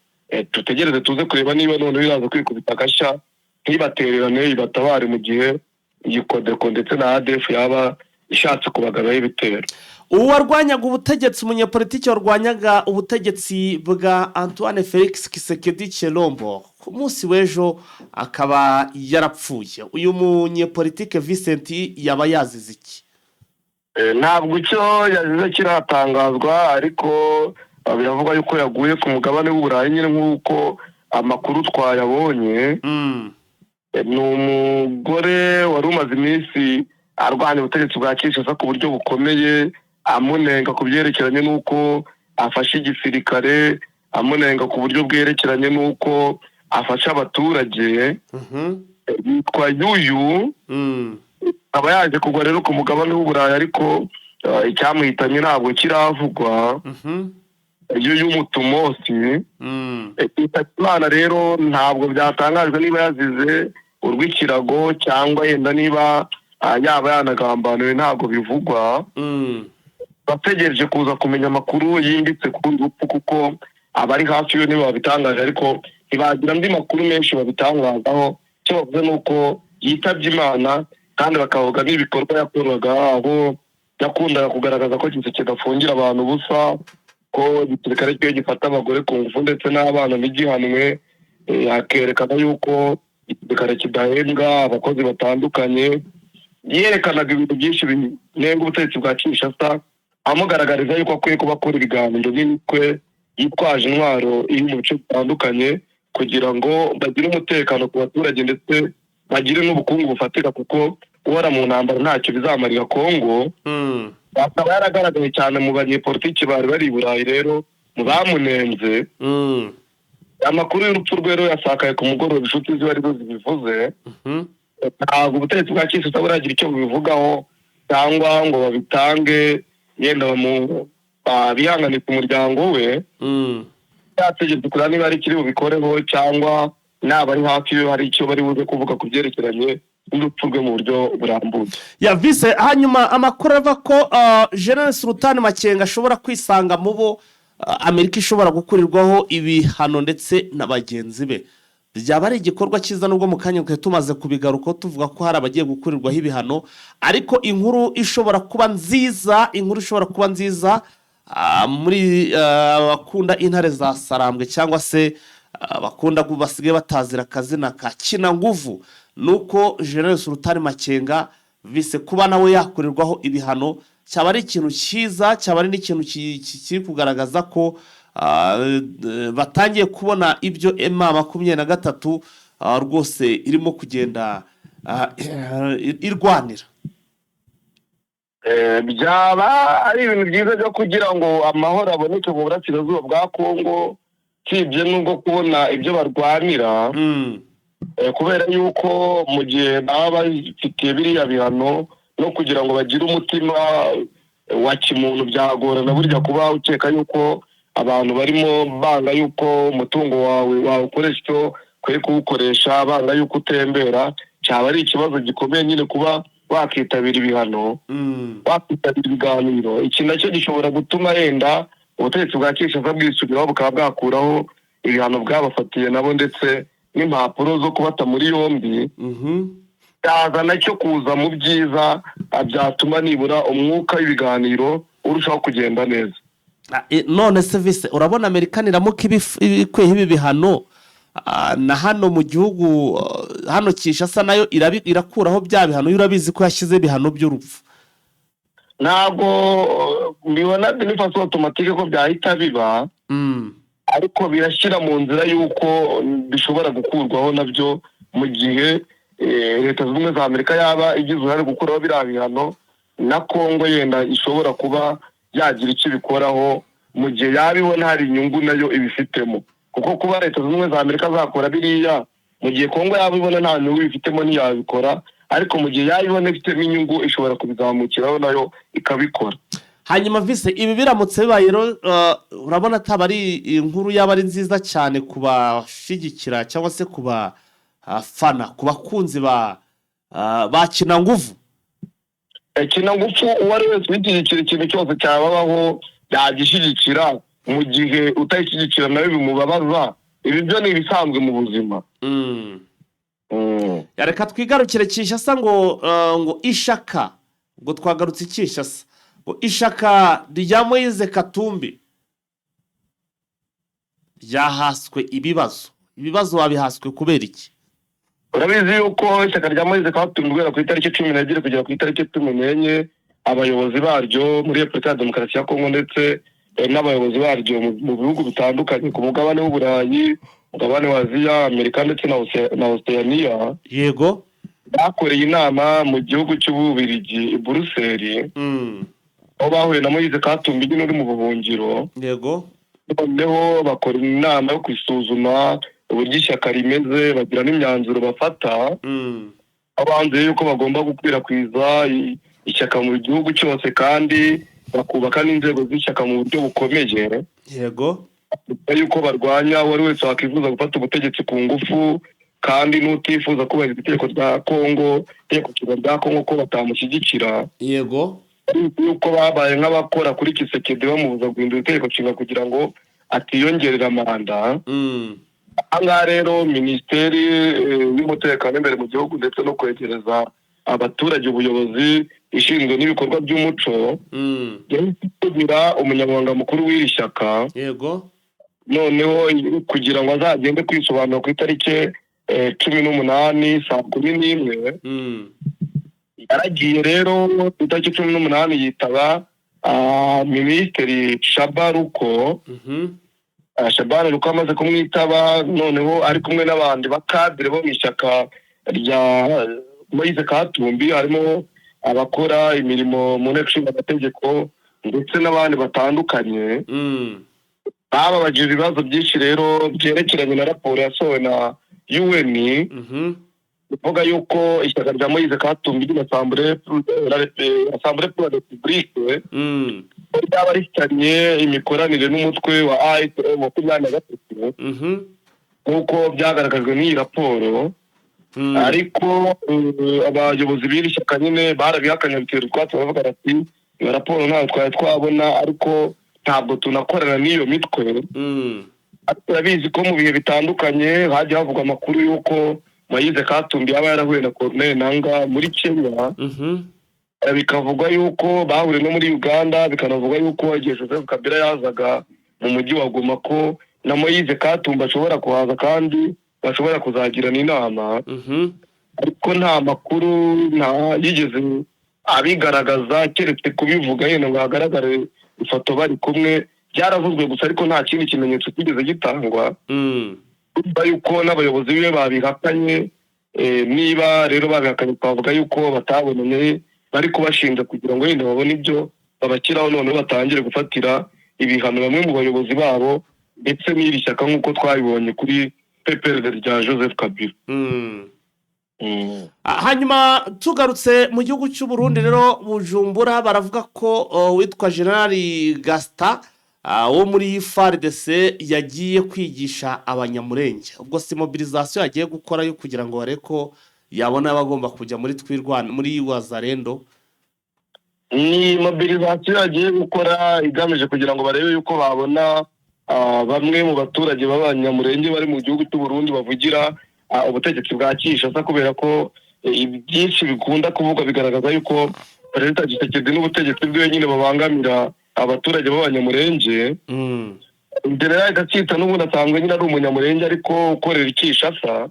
Dutegereze tuze kureba niba noneho iraza kwikubita agashya ntibatererane, ibatabare mu gihe iyi CODECO ndetse na ADF yaba ishatse kubagabaho ibitero. Uwarwanyaga ubutegetsi, umunyepolitiki warwanyaga ubutegetsi bwa Antoine Felix Tshisekedi Tshilombo, ku munsi w'ejo akaba yarapfuye. Uyu munyepolitike Vincent yaba yazize iki? Ntabwo icyo yazize kiratangazwa, ariko biravugwa yuko yaguye ku mugabane w'Uburayi nyine nk'uko amakuru twayabonye. Ni umugore wari umaze iminsi arwanya ubutegetsi bwa Kinshasa ku buryo bukomeye, amunenga ku byerekeranye n'uko afashe igisirikare, amunenga ku buryo bwerekeranye n'uko afasha abaturage. Yitwa Yuyu. Akaba yaje kugwa rero ku mugabane w'Uburayi, ariko icyamuhitanye ntabwo kiravugwa. Yuyu Mutumosi yitabye Imana rero, ntabwo byatangajwe niba yazize urw'ikirago cyangwa yenda niba yaba yanagambaniwe, ntabwo bivugwa. Bategereje kuza kumenya amakuru yimbitse kuri uru rupfu, kuko abari hafi yo nibo babitangaje, ariko ntibagira andi makuru menshi babitangazaho. Icyo bavuze ni uko yitabye Imana, kandi bakavuga n'ibikorwa yakoraga, aho yakundaga kugaragaza ko Tshisekedi afungira abantu ubusa, ko igisirikare cye gifata abagore ku ngufu ndetse n'abana ntigihanwe, akerekana yuko igisirikare kidahembwa abakozi batandukanye. Yerekanaga ibintu byinshi binenga ubutegetsi bwa Kinshasa, amugaragariza yuko akwiye kuba akora ibiganiro n'imitwe yitwaje intwaro iri mu bice bitandukanye kugira ngo bagire umutekano ku baturage ndetse bagire n'ubukungu bufatika, kuko guhora mu ntambara ntacyo bizamarira Kongo. Akaba yaragaragaye cyane mu banyepolitiki bari bari i Burayi rero mu bamunenze. Amakuru y'urupfu rwe rero yasakaye ku mugoroba, inshuti ziwe arizo zibivuze. Ntabwo ubutegetsi bwa Kinshasa buragira icyo bubivugaho cyangwa ngo babitange, yenda bihanganishe umuryango we. Yategetse kureba niba hari ikiri bubikoreho cyangwa naba ari hafi yo hari icyo bari buze kuvuga ku byerekeranye n'urupfu rwe mu buryo burambuye. Ya vise, hanyuma amakuru ava ko General Sultan Makenga ashobora kwisanga mu bo Amerika ishobora gukurirwaho ibihano ndetse na bagenzi be. Byaba ari igikorwa cyiza, nubwo mu kanya twari tumaze kubigarukaho tuvuga ko hari abagiye gukurirwaho ibihano, ariko inkuru ishobora kuba nziza muri abakunda intare za Sarambwe cyangwa se bakunda basigaye batazira akazina ka Kinanguvu, ni uko General Sultani Makenga vise kuba nawe yakurirwaho ibihano cyaba ari ikintu cyiza, cyaba ari n'ikintu kiri kugaragaza ko batangiye kubona ibyo M23 rwose irimo kugenda irwanira. Byaba ari ibintu byiza byo kugira ngo amahoro aboneke mu burasirazuba bwa Kongo, usibye n'ubwo kubona ibyo barwanira, kubera yuko mu gihe baba bafitiye biriya bihano no kugira ngo bagire umutima wa kimuntu byagorana. Burya kuba ukeka yuko abantu barimo banga yuko umutungo wawe wawukoresha icyo ukwiye kuwukoresha, banga yuko utembera, cyaba ari ikibazo gikomeye nyine kuba wakitabira ibihano, wakitabira ibiganiro. Iki nacyo gishobora gutuma yenda ubutegetsi bwa Kinshasa bwisubiraho, bukaba bwakuraho ibihano bwabafatiye nabo ndetse n'impapuro zo kubata muri yombi. Byaza nacyo kuza mu byiza, byatuma nibura umwuka w'ibiganiro urushaho kugenda neza. None se vise, urabona Amerika niramuka ibikuyeho ibi bihano, na hano mu gihugu, hano Kinshasa nayo irakuraho bya bihano? Yo urabizi ko yashyize ibihano by'urupfu. Ntabwo mbibona d'une façon automatique ko byahita biba, ariko birashyira mu nzira y'uko bishobora gukurwaho nabyo mu gihe Leta Zunze Ubumwe za Amerika yaba igize uruhare gukuraho biriya bihano, na Kongo yenda ishobora kuba yagira icyo ibikoraho mu gihe yaba ibona hari inyungu nayo ibifitemo, kuko kuba Leta Zunze Ubumwe za Amerika zakora biriya mu gihe Kongo yaba ibona nta nyungu ibifitemo ntiyabikora, ariko mu gihe yaba ibona ifitemo inyungu ishobora kubizamukiraho nayo ikabikora. Hanyuma vise, ibi biramutse bibaye rero, urabona ataba ari inkuru yaba ari nziza cyane ku bashyigikira cyangwa se ku bafana, ku bakunzi ba Kinanguvu? Kinangufu uwo ari wese uyishyigikira, ikintu cyose cyababaho yagishyigikira, mu gihe utayishyigikira nawe bimubabaza. Ibi byo ni ibisanzwe mu buzima. Reka twigarukire Kinshasa, ngo ishaka, ngo twagarutse i Kinshasa, ngo ishaka rya Moise Katumbi ryahaswe ibibazo. Ibibazo wabihaswe kubera iki? Urabizi yuko ishyaka rya Moise Katumbi guhera ku itariki 12 kugera ku itariki 14, abayobozi baryo muri Repubulika ya Demokarasi ya Kongo ndetse n'abayobozi baryo mu bihugu bitandukanye ku mugabane w'Uburayi, mugabane wa Aziya, Amerika ndetse na Oseyaniya, bakoreye inama mu gihugu cy'Ububirigi i Buruseli, aho bahuye na Moise Katumbi nyine uri mu buhungiro. Noneho bakora inama yo gusuzuma uburyo ishyaka rimeze, bagira n'imyanzuro bafata, aho banzuye yuko bagomba gukwirakwiza ishyaka mu gihugu cyose kandi bakubaka n'inzego z'ishyaka mu buryo bukomeye, yuko barwanya uwo ari wese wakwifuza gufata ubutegetsi ku ngufu, kandi n'utifuza kubahiriza itegeko rya Kongo, itegeko nshinga rya Kongo, ko batamushyigikira. Yuko babaye nk'abakora kuri Tshisekedi bamubuza guhindura itegeko nshinga kugira ngo atiyongerera manda. Aha ngaha rero Minisiteri y'Umutekano imbere mu gihugu ndetse no kwegereza abaturage ubuyobozi, ishinzwe n'ibikorwa by'umuco, yahise itumira umunyamabanga mukuru w'iri shyaka, noneho kugira ngo azagende kwisobanura ku itariki 18 saa 11. Yaragiye rero ku itariki 18 yitaba Minisitiri Shabaruko. Shabani Ruko amaze kumwitaba, noneho ari kumwe n'abandi bakadire bo mu ishyaka rya Moise Katumbi, harimo abakora imirimo mu Nteko Ishinga Amategeko ndetse n'abandi batandukanye, bababajije ibibazo byinshi rero byerekeranye na raporo yasohowe na UN, ivuga yuko ishyaka rya Moise Katumbi ry'Assemblée pour la République ryaba rifitanye imikoranire n'umutwe wa AFC 23, nk'uko byagaragajwe n'iyi raporo. Ariko abayobozi b'iri shyaka nyine barabihakanye, bitera utwatsi, baravuga bati: "Iyo raporo ntabwo twari twabona, ariko Ntabwo tunakorana n'iyo mitwe. Ariko urabizi ko mu bihe bitandukanye hagiye havugwa amakuru y'uko Moise Katumbi yaba yarahuye na Corneille Nanga muri Kenya. Bikavugwa yuko bahuriye no muri Uganda, bikanavugwa yuko igihe Joseph Kabila yazaga mu mujyi wa Goma ko na Moise Katumbi ashobora kuhaza kandi bashobora kuzagirana inama. Ariko nta makuru nta yigeze abigaragaza, keretse kubivuga yenda ngo hagaragare ifoto bari kumwe. Byaravuzwe gusa, ariko nta kindi kimenyetso kigeze gitangwa. Urumva yuko n'abayobozi biwe babihakanye. Niba rero babihakanye, twavuga yuko batabonanye, bari kubashinja kugira ngo wenda babone ibyo babashyiraho, noneho batangire gufatira ibihano bamwe mu bayobozi babo ndetse n'iri shyaka, nk'uko twabibonye kuri PPRD rya Joseph Kabila. Hanyuma tugarutse mu gihugu cy'u Burundi rero, Bujumbura, baravuga ko witwa Generali Gasita wo muri FARDC yagiye kwigisha Abanyamurenge. Ubwo si mobilisation yagiye gukora yo kugira ngo barebe ko yabona abagomba kujya muri Twirwana, muri Wazalendo? Ni mobilisation yagiye gukora igamije kugira ngo barebe yuko babona bamwe mu baturage b'Abanyamurenge bari mu gihugu cy'u Burundi bavugira ubutegetsi bwa Kinshasa, kubera ko byinshi bikunda kuvugwa bigaragaza yuko Perezida Tshisekedi n'ubutegetsi bwe nyine babangamira abaturage b'Abanyamurenge. General Gatsita n'ubundi asanzwe nyine ari Umunyamurenge ariko ukorera i Kinshasa.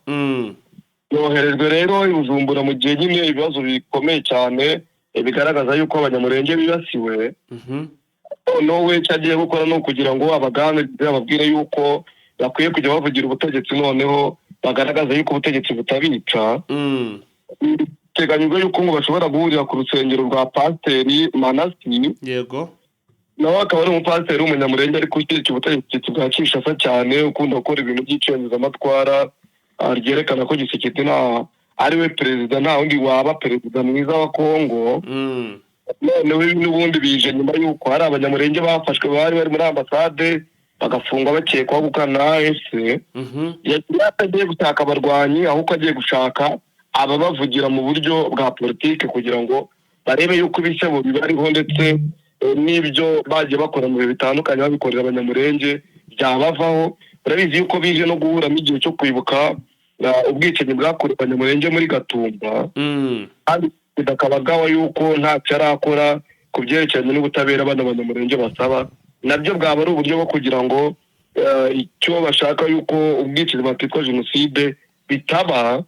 Yoherejwe rero i Bujumbura mu gihe nyine ibibazo bikomeye cyane bigaragaza yuko Abanyamurenge bibasiwe. Noneho we icyo agiye gukora ni ukugira ngo abaganirize, ababwire yuko bakwiye kujya bavugira ubutegetsi, noneho bagaragaza yuko ubutegetsi butabica. Biteganyijwe yuko ngo bashobora guhurira ku rusengero rwa Pasiteri Manasi. Nawe akaba ari umupasiteri w'Umunyamurenge ariko ushyigikiye ubutegetsi bwa Kinshasa cyane, ukunda gukora ibintu by'icengezamatwara ryerekana ko Tshisekedi nta ari we perezida, nta wundi waba perezida mwiza wa Kongo. Noneho ibi n'ubundi bije nyuma y'uko hari Abanyamurenge bafashwe bari bari muri ambasade, bagafungwa bakekwaho gukorana na AFC. Yagiye atagiye gushaka abarwanyi, ahubwo agiye gushaka ababavugira mu buryo bwa politiki, kugira ngo barebe yuko ibisebo bibariho ndetse n'ibyo bagiye bakora mu bihe bitandukanye babikorera Abanyamurenge byabavaho. Urabizi yuko bije no guhuramo igihe cyo kwibuka ubwicanyi bwakorewe Abanyamurenge muri Gatumba, kandi perezida akaba agawa yuko ntacyo arakora ku byerekeranye n'ubutabera bano Banyamurenge basaba. Nabyo bwaba ari uburyo bwo kugira ngo icyo bashaka yuko ubwicanyi bwakitwa jenoside bitaba.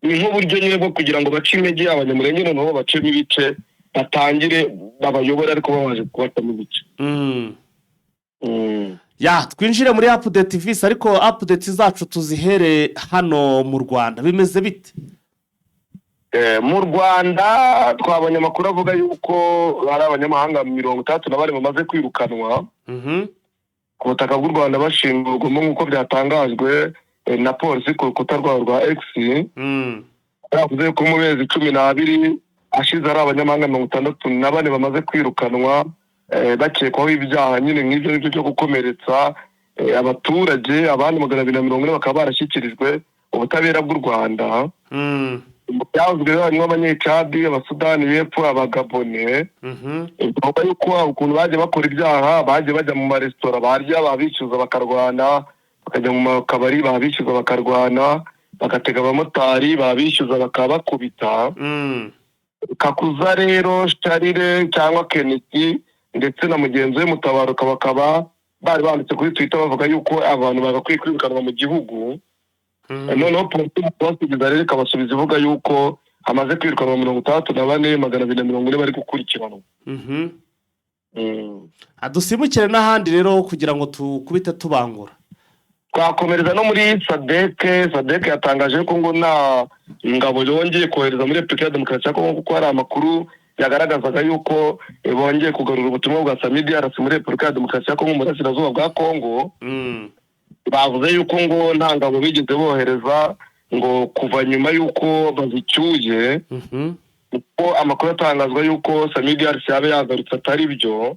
Ni nk'uburyo nyine bwo kugira ngo bace intege Abanyamurenge, noneho bacemo ibice, batangire babayobore ariko babanje kubacamo ibice. Ya, twinjire muri update visi, ariko update zacu tuzihere hano mu Rwanda. Bimeze bite? Mu Rwanda twabonye amakuru avuga yuko hari abanyamahanga 64 bamaze kwirukanwa ku butaka bw'u Rwanda bashinzwe urugomo, nk'uko byatangajwe na polisi ku rukuta rwabo rwa X. Bavuze ko mu mezi 12 ashize ari abanyamahanga 64 bamaze kwirukanwa, bakekwaho ibyaha nyine nk'ibyo ngibyo byo gukomeretsa abaturage, abandi 240 bakaba barashyikirijwe ubutabera bw'u Rwanda. Byavuzwe rero harimo Abanyecadi, Abasudani y'Epfo, Abagabone. Bavuga yuko ukuntu bagiye bakora ibyaha, bagiye bajya mu maresitora barya babishyuza bakarwana, bakajya mu makabari babishyuza bakarwana, bagatega abamotari babishyuza bakabakubita. Kakuza rero Sharire cyangwa Kenisi ndetse na mugenzi we Mutabaruka bakaba bari banditse kuri Twitter bavuga yuko abantu bagakwiye kwirukanwa mu gihugu. Noneho polisi mu kubasubiza rero ikabasubiza ivuga yuko hamaze kwirukanwa 64, 240 bari gukurikiranwa. Dusimbukire n'ahandi rero kugira ngo tukubite tubangura. Twakomereza no muri SADC. SADC yatangaje ko ngo nta ngabo yongeye kohereza muri Repubulika ya Demokarasi ya Kongo, kuko hari amakuru yagaragazaga yuko bongeye kugarura ubutumwa bwa SAMIDRC muri Repubulika ya Demokarasi ya Kongo, mu burasirazuba bwa Kongo. Bavuze yuko ngo nta ngabo bigeze bohereza ngo kuva nyuma yuko bazicyuye, kuko amakuru atangazwa yuko SAMIDRC yaba yagarutse atari byo.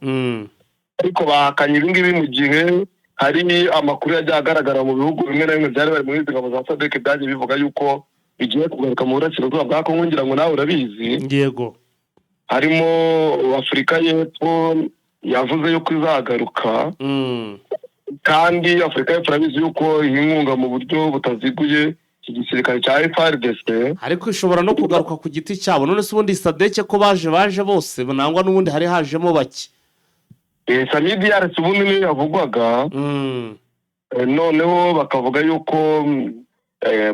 Ariko bahakanye ibi ngibi mu gihe hari amakuru yagiye agaragara mu bihugu bimwe na bimwe byari bari muri izi ngabo za SADC, byagiye bivuga yuko bigiye kugaruka mu burasirazuba bwa Kongo. Ngira ngo nawe urabizi. Yego. Harimo Afurika y'Epfo. Yavuze yuko izagaruka. Kandi Afurika y'Epfo urabizi yuko iha inkunga mu buryo butaziguye iki gisirikare cya FARDC. Ariko ishobora no kugaruka ku giti cyabo. None se ubundi SADC ko baje bose, nangwa n'ubundi hari hajemo bake? SAMIDRC ubundi niyo yavugwaga. Noneho bakavuga yuko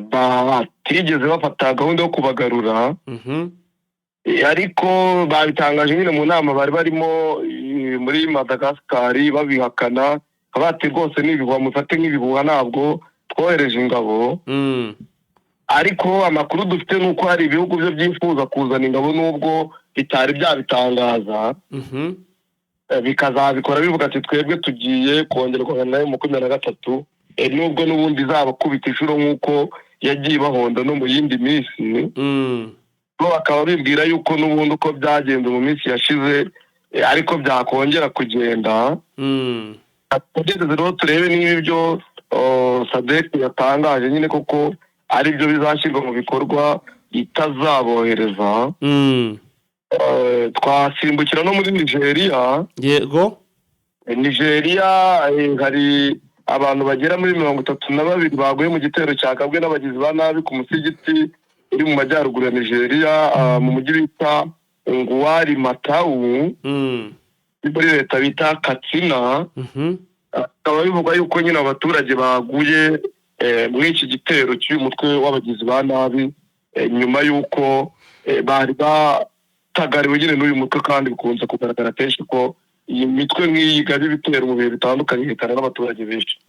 batigeze bafata gahunda yo kubagarura. Ariko babitangaje nyine mu nama bari barimo muri Madagascar, babihakana bati: "Rwose ni ibihuha, mufate nk'ibihuha, ntabwo twohereje ingabo." Ariko amakuru dufite ni uko hari ibihugu byo byifuza kuzana ingabo nubwo bitari byabitangaza. Bikazabikora bivuga ati: "Twebwe tugiye kongerwa nayo 23," nubwo n'ubundi izabakubita inshuro nk'uko yagiye ibahonda no mu yindi minsi. Bo bakaba bibwira yuko n'ubundi uko byagenze mu minsi yashize, ariko byakongera kugenda. Tugereze rero turebe niba ibyo SADC yatangaje nyine koko ari byo bizashyirwa mu bikorwa, itazabohereza. Twasimbukira no muri Nigeria. Nigeria, hari abantu bagera muri 32 baguye mu gitero cyagabwe n'abagizi ba nabi ku musigiti uri mu majyaruguru ya Nigeria, mu mujyi bita Unguwar Matawu, muri leta bita Katsina. Bikaba bivugwa yuko nyine abaturage baguye muri iki gitero cy'uyu mutwe w'abagizi ba nabi, nyuma y'uko bari batagariwe nyine n'uyu mutwe, kandi bikunze kugaragara kenshi ko iyi mitwe nk'iyi igaba ibitero mu bihe bitandukanye, ihitana n'abaturage benshi.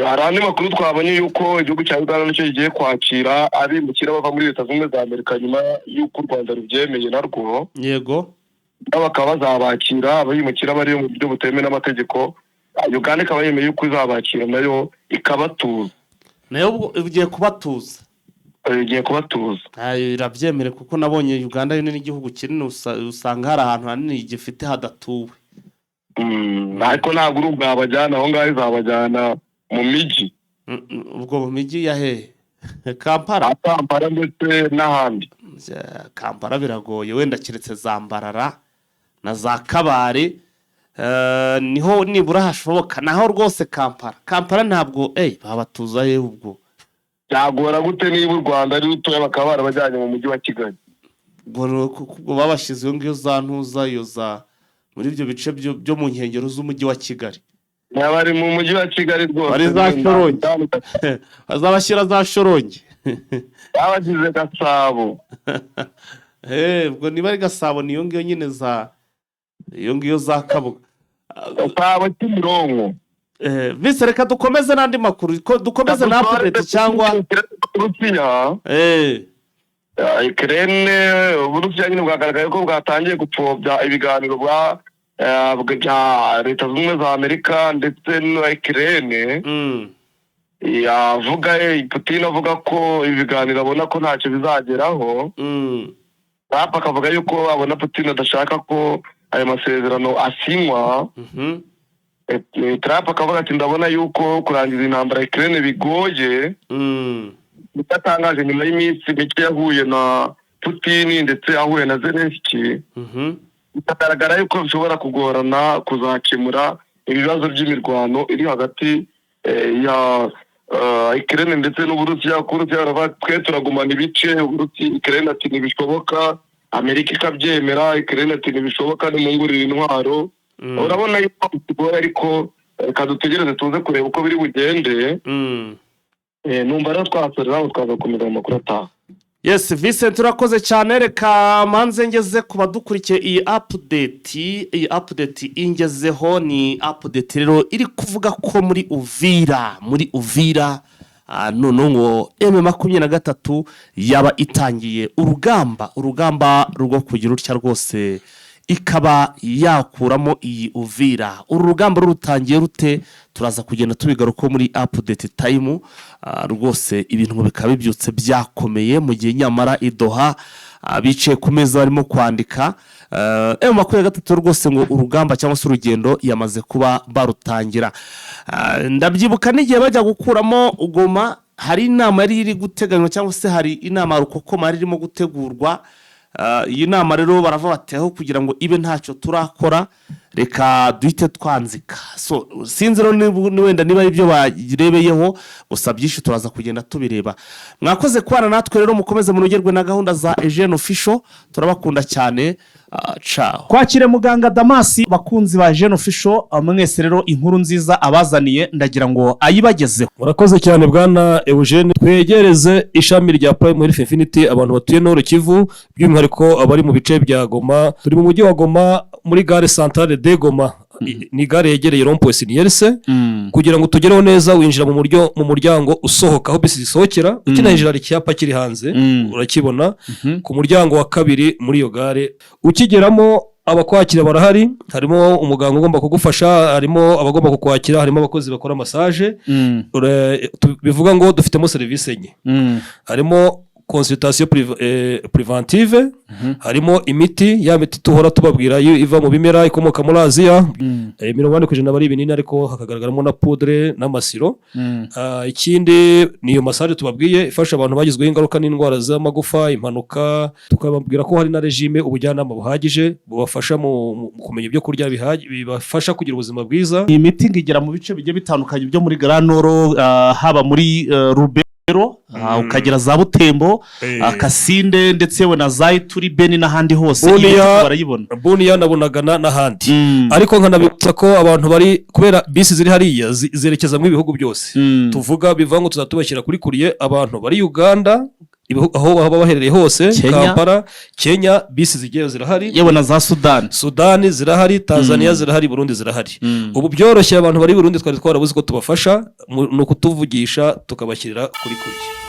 Hari andi makuru twabonye yuko igihugu cya Uganda nicyo kigiye kwakira abimukira bava muri Leta Zunze Ubumwe za Amerika nyuma y'uko u Rwanda rubyemeye narwo. Nabo bakaba bazabakira, abimukira bari mu buryo butemewe n'amategeko. Uganda ikaba yemeye yuko izabakira nayo ikabatuza. Nayo ubwo igiye kubatuza? Igiye kubatuza. Ayo irabyemere, kuko nabonye Uganda yo ni n'igihugu kinini, usanga hari ahantu hanini gifite hadatuwe. Ariko ntabwo uri bwabajyana aho ngaho, izabajyana mu mijyi. Ubwo mu mijyi ya hehe? Kampala? Kampala ndetse n'ahandi. Kampala biragoye, wenda keretse za Mbarara na za Kabare, niho nibura hashoboka. Naho rwose Kampala ntabwo babatuza he ubwo? Byagora gute niba u Rwanda ari rutoya, bakaba barabajyanye mu mujyi wa Kigali? Ubwo babashyize iyo ngiyo za ntuza, iyo za muri ibyo bice byo mu nkengero z'umujyi wa Kigali. Bari mu mujyi wa Kigali rwose. Bari za Shyorongi, bazabashyira za Shyorongi. Babashyize Gasabo. Ubwo niba ari Gasabo, niyo ngiyo nyine, za iyo ngiyo za Kabuga. Gasabo, Kimironko. Vise, reka dukomeze n'andi makuru, dukomeze na update cyangwa? Uburusiya, Ukraine, Uburusiya nyine bwagaragaye ko bwatangiye gupfobya ibiganiro bya Leta Zunze Ubumwe za Amerika ndetse na Ukraine. Yavuga, Putin avuga ko ibiganiro abona ko ntacyo bizageraho. Trump akavuga yuko abona Putin adashaka ko ayo masezerano asinywa. Trump akavuga ati: "Ndabona yuko kurangiza intambara Ukraine bigoye." Atangaje nyuma y'iminsi mike yahuye na Putin ndetse ahuye na Zelensky. Bikagaragara yuko bishobora kugorana kuzakemura ibibazo by'imirwano iri hagati ya Ukraine ndetse n'Uburusiya. Kuko Uburusiya baravuga: "Twe turagumana ibice." Uburusiya, Ukraine ati: "Ntibishoboka." Amerika ikabyemera. Ukraine ati: "Ntibishoboka, nimungurire intwaro." Urabona yuko bigoye, ariko reka dutegereze tuze kureba uko biri bugende. Numva rero twasorera aho, twazakomeza mu makuru ataha. Yes, Vincent, urakoze cyane. Reka manze ngeze ku badukurikiye iyi update. Iyi update ingezeho ni update rero iri kuvuga ko muri Uvira noneho ngo M23 yaba itangiye urugamba rwo kugira utya rwose ikaba yakuramo iyi Uvira. Uru rugamba rutangiye rute? Turaza kugenda tubigarukaho muri update time. Rwose ibintu ngo bikaba bibyutse byakomeye, mu gihe nyamara i Doha bicaye ku meza barimo kwandika. M23 rwose ngo urugamba cyangwa se urugendo yamaze kuba barutangira. Ndabyibuka n'igihe bajya gukuramo Goma, hari inama yari iri guteganywa, cyangwa se hari inama rukokoma yari irimo gutegurwa. Iyi nama rero baravuga bati aho kugira ngo ibe ntacyo turakora, reka duhite twanzika. So sinzi rero wenda niba ari ibyo barebeyeho gusa, byinshi turaza kugenda tubireba. Mwakoze kubana natwe rero, mukomeze munogerwe na gahunda za Eugene Official. Turabakunda cyane. Ciao. Twakire muganga Damasi. Bakunzi ba Eugene Official mwese rero, inkuru nziza abazaniye ndagira ngo ayibagezeho. Murakoze cyane, bwana Eugene. Twegereze ishami rya Prime Health Infinity abantu batuye Nord Kivu, by'umwihariko abari mu bice bya Goma. Turi mu mujyi wa Goma, muri gare centrale de Goma. Ni gare yegereye rond-point Siniyerse. Kugira ngo tugereho neza, winjira mu muryango usohoka aho bisi zisohokera. Ukinayinjira hari icyapa kiri hanze, urakibona, ku muryango wa kabiri muri iyo gare. Ukigeramo abakwakira barahari, harimo umuganga ugomba kugufasha, harimo abagomba kukwakira, harimo abakozi bakora massage. Bivuga ngo dufitemo serivisi enye: harimo consultation préventive, harimo imiti, ya miti tuhora tubabwira iyo iva mu bimera ikomoka muri Aziya, 40% aba ari ibinini, ariko hakagaragaramo na poudre n'ama sirop. Ikindi ni iyo massage tubabwiye ifasha abantu bagizweho ingaruka n'indwara z'amagufa, impanuka. Tukababwira ko hari na régime, ubujyanama buhagije bubafasha mu kumenya ibyo kurya bibafasha kugira ubuzima bwiza. Iyi miti ngo igera mu bice bigiye bitandukanye byo muri Grand Nord, haba muri Rubero, ukagera za Butembo, Kasinde, ndetse yewe na za Ituri, Beni n'ahandi hose. Iyi Buniya. miti barayibona. Buniya na Bunagana n'ahandi. Ariko nkanabibutsa ko abantu bari, kubera bisi ziri hariya zerekeza mu ibihugu byose tuvuga, bivuga ngo tuzajya tubashyira kuri courrier. Abantu bari Uganda, aho baba baherereye hose, Kenya. Kampala, Kenya, bisi zigiyeyo zirahari. Yewe na za Sudani. Sudani zirahari, Tanzania zirahari, Burundi zirahari. Ubu byoroshye, abantu bari Burundi twari twarabuze ko tubafasha, ni ukutuvugisha tukabashyirira kuri courrier.